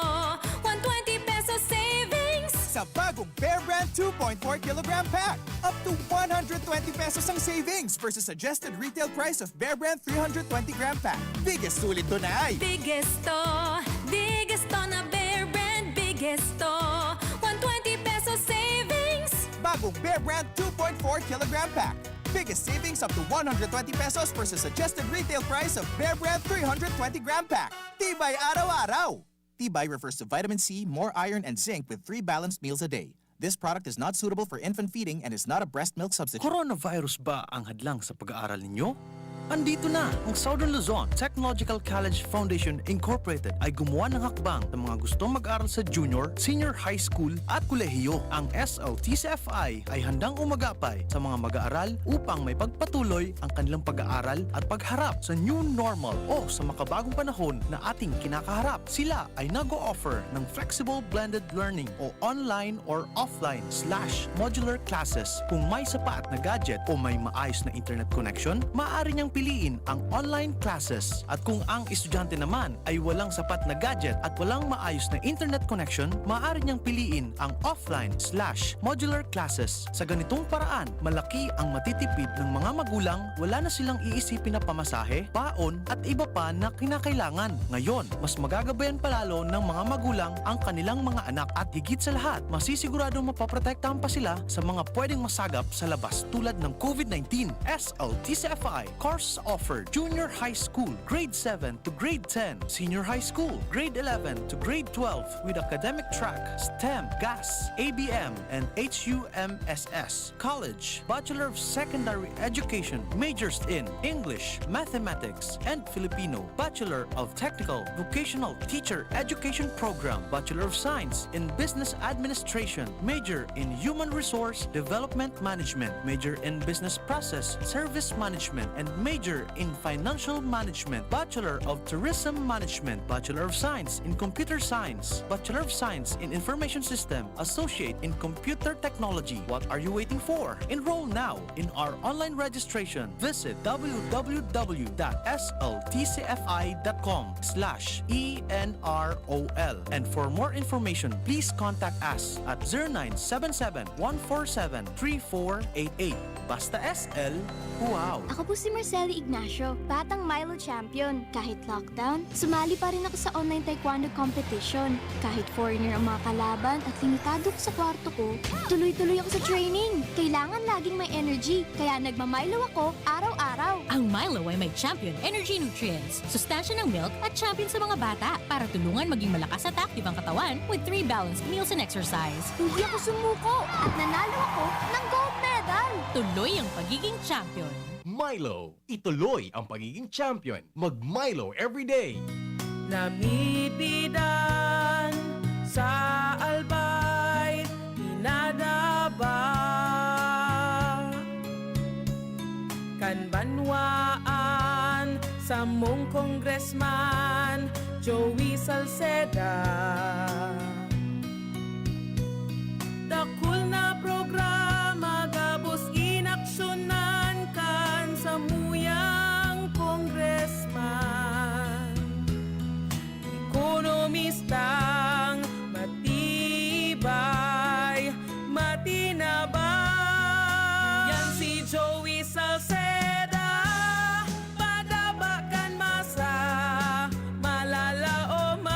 One twenty pesos savings. Sa bagong Bear Brand two point four kilogram pack, up to one hundred twenty pesos ang savings versus suggested retail price of Bear Brand three hundred twenty gram pack. Biggest sulit to na ay. Biggest to, biggest to na Bear Brand, biggest to. One twenty pesos savings. Bagong Bear Brand two point four kilogram pack. Biggest savings up to one hundred twenty pesos versus suggested retail price of Bear Brand three hundred twenty gram pack. Tibay araw-araw! Tibay refers to vitamin C, more iron, and zinc with three balanced meals a day. This product is not suitable for infant feeding and is not a breast milk substitute. Coronavirus ba ang hadlang sa pag-aaral ninyo? Andito na ang Southern Luzon Technological College Foundation Incorporated ay gumawa ng hakbang sa mga gustong mag-aral sa junior, senior high school at kolehiyo. Ang S L T C F I ay handang umagapay sa mga mag-aaral upang may pagpatuloy ang kanilang pag-aaral at pagharap sa new normal o sa makabagong panahon na ating kinakaharap. Sila ay nag-o-offer ng flexible blended learning o online or offline slash modular classes. Kung may sapat na gadget o may maayos na internet connection, maaari niyang piliin ang online classes. At kung ang estudyante naman ay walang sapat na gadget at walang maayos na internet connection, maaari niyang piliin ang offline slash modular classes. Sa ganitong paraan, malaki ang matitipid ng mga magulang, wala na silang iisipin na pamasahe, baon, at iba pa na kinakailangan. Ngayon, mas magagabayan pa lalo ng mga magulang ang kanilang mga anak at higit sa lahat, masisiguradong mapoprotektahan pa sila sa mga pwedeng masagap sa labas tulad ng COVID nineteen. S L T C F I courses offered: Junior High School, Grade seven to Grade ten, Senior High School, Grade eleven to Grade twelve, with academic track, STEM, GAS, A B M, and H U M S S. College, Bachelor of Secondary Education, majors in English, Mathematics, and Filipino, Bachelor of Technical Vocational Teacher Education Program, Bachelor of Science in Business Administration, major in Human Resource Development Management, major in Business Process Service Management, and major in Financial Management, Bachelor of Tourism Management, Bachelor of Science in Computer Science, Bachelor of Science in Information System, Associate in Computer Technology. What are you waiting for? Enroll now in our online registration. Visit w w w dot s l t c f i dot com slash e n r o l. And for more information, please contact us at zero nine seven seven, one four seven, three four eight eight. Basta S L, wow! Ako po si Marcelo Ignacio, batang Milo champion. Kahit lockdown, sumali pa rin ako sa online taekwondo competition. Kahit foreigner ang mga kalaban at limitado ko sa kwarto ko, tuloy-tuloy ako sa training. Kailangan laging may energy, kaya nagma-Milo ako araw-araw. Ang Milo ay may champion energy nutrients, sustansya ng milk at champion sa mga bata para tulungan maging malakas at active ang katawan with three balanced meals and exercise. Hindi ako sumuko at nanalo ako ng gold medal. Tuloy ang pagiging champion. Milo, ituloy ang pagiging champion. Mag Milo everyday. Namipidan sa Albay, pinadaba kan banwaan samong Congressman Joey Salceda. Dakul na programa gabos inaksyonan kan samuyang congressman. Ekonomistang matibay, matinaba. Yan si Joey Salceda, padaba kan masa, malalaoman.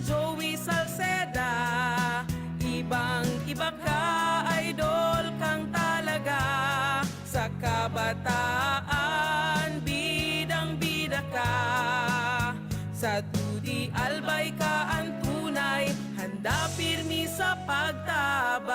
Joey Salceda, ibang-iba ka, idol kang talaga. Sa kabataan, bidang-bida ka. Sa dudi, albay ka an tunay, handa pirmi sa pagtabang.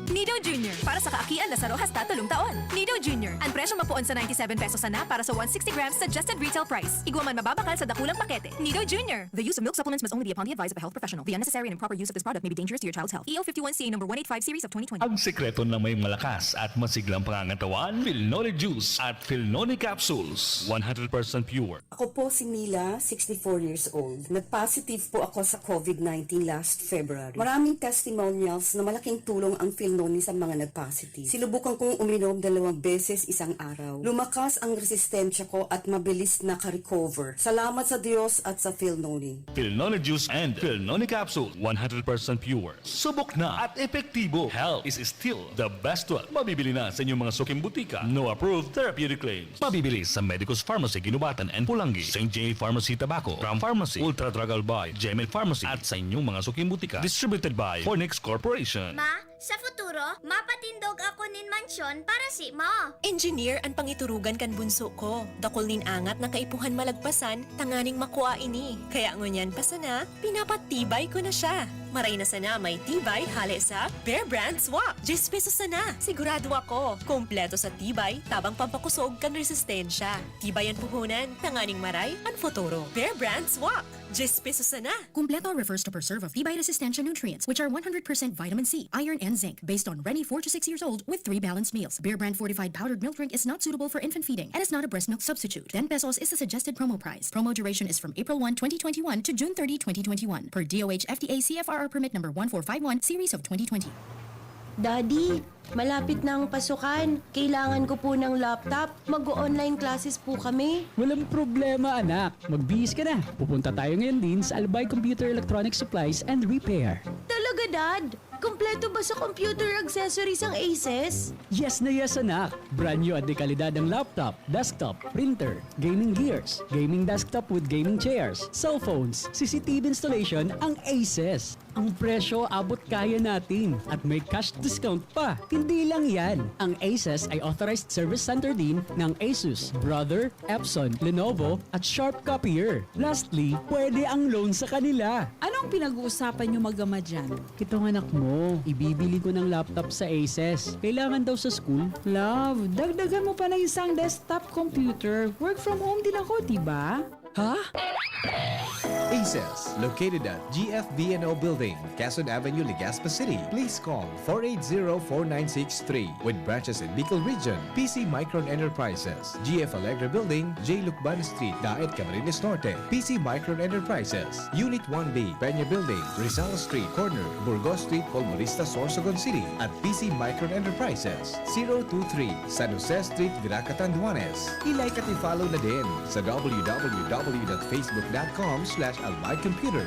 Nido Junior, para sa kaakian na saro hasta tolong taon. Nido Junior, ang presyong mapoon sa ninety-seven pesos sana para sa one sixty grams suggested retail price. Igwa man mababakal sa dakulang pakete. Nido Junior. The use of milk supplements must only be upon the advice of a health professional. The unnecessary and improper use of this product may be dangerous to your child's health. E O fifty-one C A number one eight five series of twenty twenty. Ang sekreto ng may malakas at masiglang pangangatawan, Filnoni Juice at Filnoni Capsules, one hundred percent pure. Ako po si Mila, sixty-four years old. Nag-positive po ako sa COVID nineteen last February. Maraming testimonials na malaking tulong ang Filnoni sa mga nag-positive. Sinubukan kong uminom dalawang beses isang araw. Lumakas ang resistensya ko at mabilis naka-recover. Salamat sa Diyos at sa Filnoni. Filnoni Juice and Filnoni Capsule, one hundred percent pure. Subok na at epektibo. Health is still the best wealth. Mabibili na sa inyong mga suking butika. No approved therapeutic claims. Mabibili sa Medicus Pharmacy, Guinobatan and Pulangi, Saint J Pharmacy, Tabaco, Ram Pharmacy, Ultra Drug Albay, Jemel Pharmacy, at sa inyong mga suking butika. Distributed by Fornix Corporation. Ma, sa futuro, mapatindog ako nin mansyon para si mo. Engineer an pangiturugan kan bunso ko. Dakul nin angat na kaipuhan malagpasan tanganing makua ini. Kaya ngunyan pa sana, pinapatibay ko na siya. Maray na sana may tibay hale sa Bear Brand Swak. Diyes pesos sana. Sigurado ako, kompleto sa tibay, tabang pampakusog kan resistensya. Tibay an puhunan, tanganing maray an futuro. Bear Brand Swak. Diyes pesos sana. Kumpleto refers to preserve of tibay resistensya nutrients, which are one hundred percent vitamin C, iron, and zinc, based on Reni four to six years old with three balanced meals. Bear Brand fortified powdered milk drink is not suitable for infant feeding and is not a breast milk substitute. Ten pesos is the suggested promo price. Promo duration is from April one, twenty twenty-one to June thirty, twenty twenty-one, per D O H F D A C F R R permit number one four five one, series of twenty twenty. Daddy, malapit na ang pasukan. Kailangan ko po ng laptop. Mag-o-online classes po kami. Walang problema, anak. Magbihis ka na. Pupunta tayo ngayon din sa Albay Computer Electronic Supplies and Repair. Talaga, Dad? Kompleto ba sa computer accessories ang Aces? Yes na yes, anak. Brand new at de kalidad ang laptop, desktop, printer, gaming gears, gaming desktop with gaming chairs, cellphones, C C T V installation ang Aces. Ang presyo abot kaya natin at may cash discount pa. Hindi lang yan, ang Aces ay authorized service center din ng Asus, Brother, Epson, Lenovo at Sharp Copier. Lastly, pwede ang loan sa kanila. Anong pinag-uusapan niyo mag-ama dyan? Itong anak mo, ibibili ko ng laptop sa Aces. Kailangan daw sa school. Love, dagdagan mo pa ng isang desktop computer. Work from home din ako, di ba? Ha? Aces, located at G F V N O Building, Quezon Avenue, Legazpi City. Please call four eight zero, four nine six three. With branches in Bicol Region, P C Micron Enterprises, G F Alegre Building, J Lucban Street, Daet, Camarines Norte. P C Micron Enterprises, Unit one B, Peña Building, Rizal Street, corner Burgos Street, Polmonista, Sorsogon City. At P C Micron Enterprises, zero two three, San Jose Street, Virac, Catanduanes. I-like at i-follow na din sa w w w dot facebook dot com slash albay computer.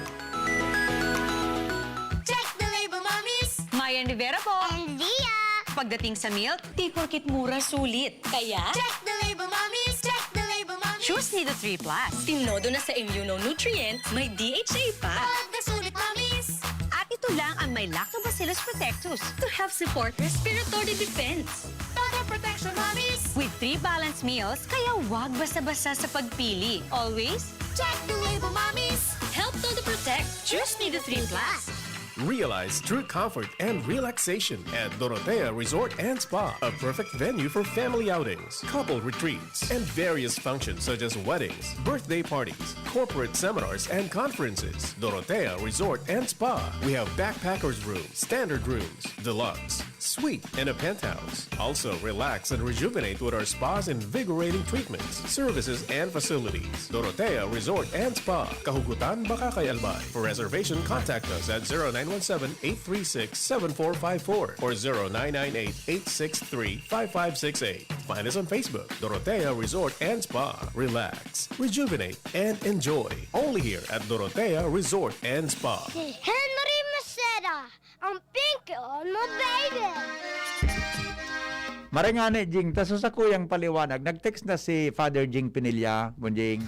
Check the label, mommies! Mayan Rivera po. And Dia! Pagdating sa milk, di porkit mura, sulit. Kaya, Check the label, mommies! Check the label, mommies! Choose Nido three Plus. Tinodo na sa immunonutrient, may D H A pa. Pag nasulit, mommies! At ito lang ang may Lactobacillus protectus to help support respiratory defense. Total protection, mommies! With three balanced meals, kaya wag basta-basta sa pagpili. Always, Check the label, mommies! Help Todo Protect. Choose Nido three Plus. Realize true comfort and relaxation at Dorotea Resort and Spa, a perfect venue for family outings, couple retreats, and various functions such as weddings, birthday parties, corporate seminars, and conferences. Dorotea Resort and Spa. We have backpackers room, standard rooms, deluxe, suite, and a penthouse. Also, relax and rejuvenate with our spa's invigorating treatments, services, and facilities. Dorotea Resort and Spa, Kahugutan, Bacacay, Albay. For reservation, contact us at zero nine one seven, eight three six, seven four five four or zero nine nine eight, eight six three, five five six eight. Find us on Facebook, Dorotea Resort and Spa. Relax, rejuvenate, and enjoy. Only here at Dorotea Resort and Spa. Si Henry Maceda, ang pinky on mo, baby! Maray ngani, Jing, ta sa sakuyang paliwanag, nag-text na si Father Jing Pinilla, Bonjing.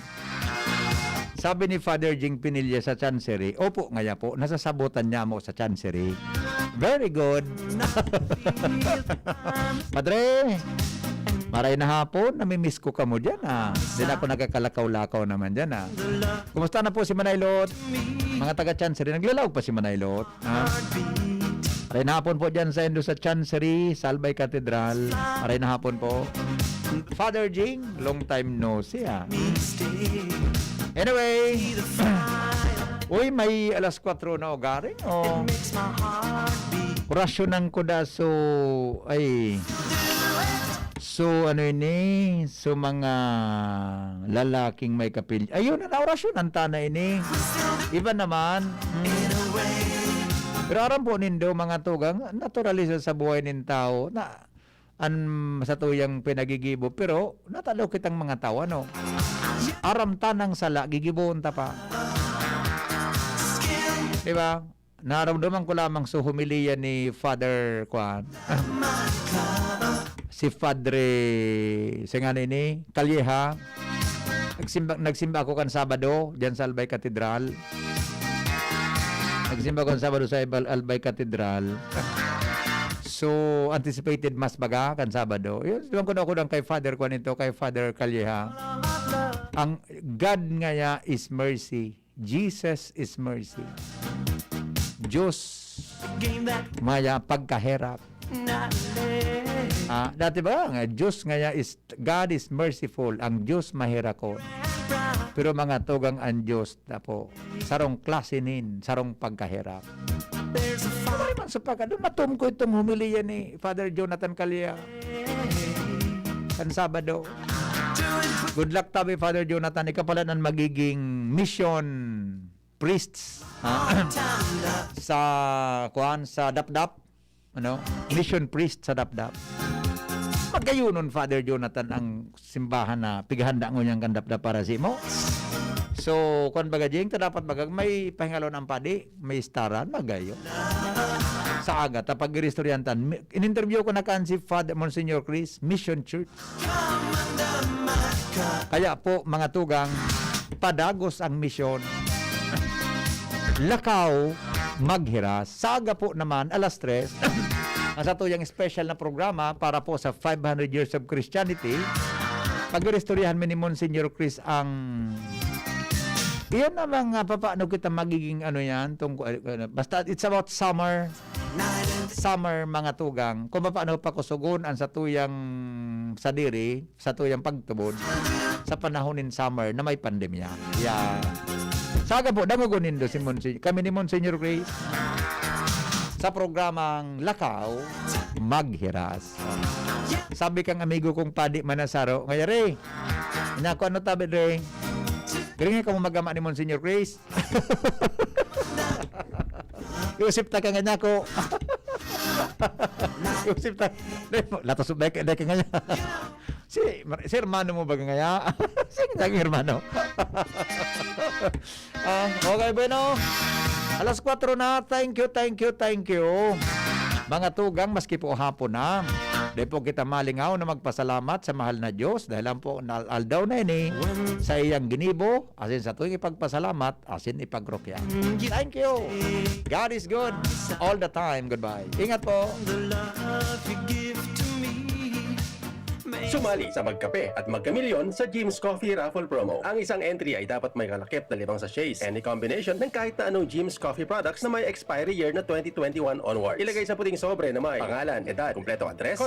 Sabi ni Father Jing Pinilla sa Chancery, "Opo, ngaya po, nasasabotan niya mo sa Chancery." Very good. Padre, maray na hapon, namimiss ko kamo dyan, ah. Di na ako nagkakalakaw-lakaw naman dyan, ah. Kumusta na po si Manay Lot? Mga taga Chancery, naglalaog pa si Manay Lot, ha? Maray na hapon po dyan sa Indo sa Chancery, Salbay Cathedral. Maray na hapon po. Father Jing, long time no see, ah. Anyway, uy, may alas kwatro na ugaring, oh. Orasyonan ko da, so, ay. So, ano ini? So, mga lalaking may kapil-, ayun, na orasyonan ta na ini. Iba naman. Hmm. Pero aram po nindo, mga tugang, naturalisa sa buhay nin tao na an satuyang pinagigibo, pero natalo kitang mga tao, ano? Aram ta nang sala, gigibohon ta pa. Di ba? Naramdaman ko lamang sa homilya ni Father, kuan, si Padre, si nga ni, Calleja. Nagsimba, nagsimba ako kan Sabado, diyan sa Albay Cathedral. Nagsimba ako kan Sabado sa Ibal-, Albay Cathedral. So, anticipated mass baga kan Sabado. Yun, diyan ko na ako lang kay Father, kuan ito, kay Father Calleja. Ang God ngaya is mercy. Jesus is mercy. Diyos maya pagkaherak. Ah, dati ba nga, Diyos ngaya is, God is merciful, ang Diyos maherakon. Pero mga tugang, ang Diyos na po, sarong klase nin, sarong pagkaherak. Pero man sa pagkado, natum ko itong humiliya ni Father Jonathan Calleja kan Sabado. Good luck tabi, Father Jonathan. Ika pala nang magiging mission priests, ha? Sa, kuan, sa Dapdap. ano, mission priest sa Dapdap. Magayonon, Father Jonathan, ang simbahan na pighanda ngunyan kan Dapdap para sa imo. So, kwan baga, Jing, ta dapat baga may pahingalon ang padi, may staran, magayo. Sa aga, ta pag-iristoryantan, mi-, in-interview ko na kan si Father Monsignor Chris, Mission Church. Kaya po, mga tugang, padagos ang misyon. Lakaw, maghiras. Sa aga po naman, alas tres, ang satuyang special na programa para po sa five hundred years of Christianity. Pag-iristoryahan mi ni Monsignor Chris ang iyan na mga papaano kita magiging ano yan, tungkol, ano, basta it's about summer, summer mga tugang, kung paano pakusugon ang satuyang sadiri, satuyang pagtubod sa panahon nin summer na may pandemya. Yeah. Sa aga po, dangogon nindo si Monsignor, kami ni Monsignor Chris sa programang Lakaw, Maghiras. Sabi kang amigo kong Padi Manasaro, "Ngaya, Re, inako, ano tabi, Re? Galing kamo magama ni Monsignor Chris." Iusip ta ka nga nako. Iusip ta. Latos, dai ka, dai ka ngaya. Si, si hermano mo ba ngaya? Sige, naging hermano. Ah, okay, bueno. Alas kwatro na. Thank you, thank you, thank you. Mga tugang, maski po hapon na, di po kita malingaw na magpasalamat sa mahal na Diyos dahil ang po na aldaw na ini sa iyang ginibo, asin sa tuwing ipagpasalamat, asin ipagrokya. Thank you. God is good all the time. Goodbye. Ingat po. Sumali sa Magkape at Magkamilyon sa Jim's Coffee Raffle Promo. Ang isang entry ay dapat may kalakip na limang sachets, any combination ng kahit na anong Jim's Coffee products na may expiry year na twenty twenty-one onwards. Ilagay sa puting sobre na may pangalan, edad, kumpletong address,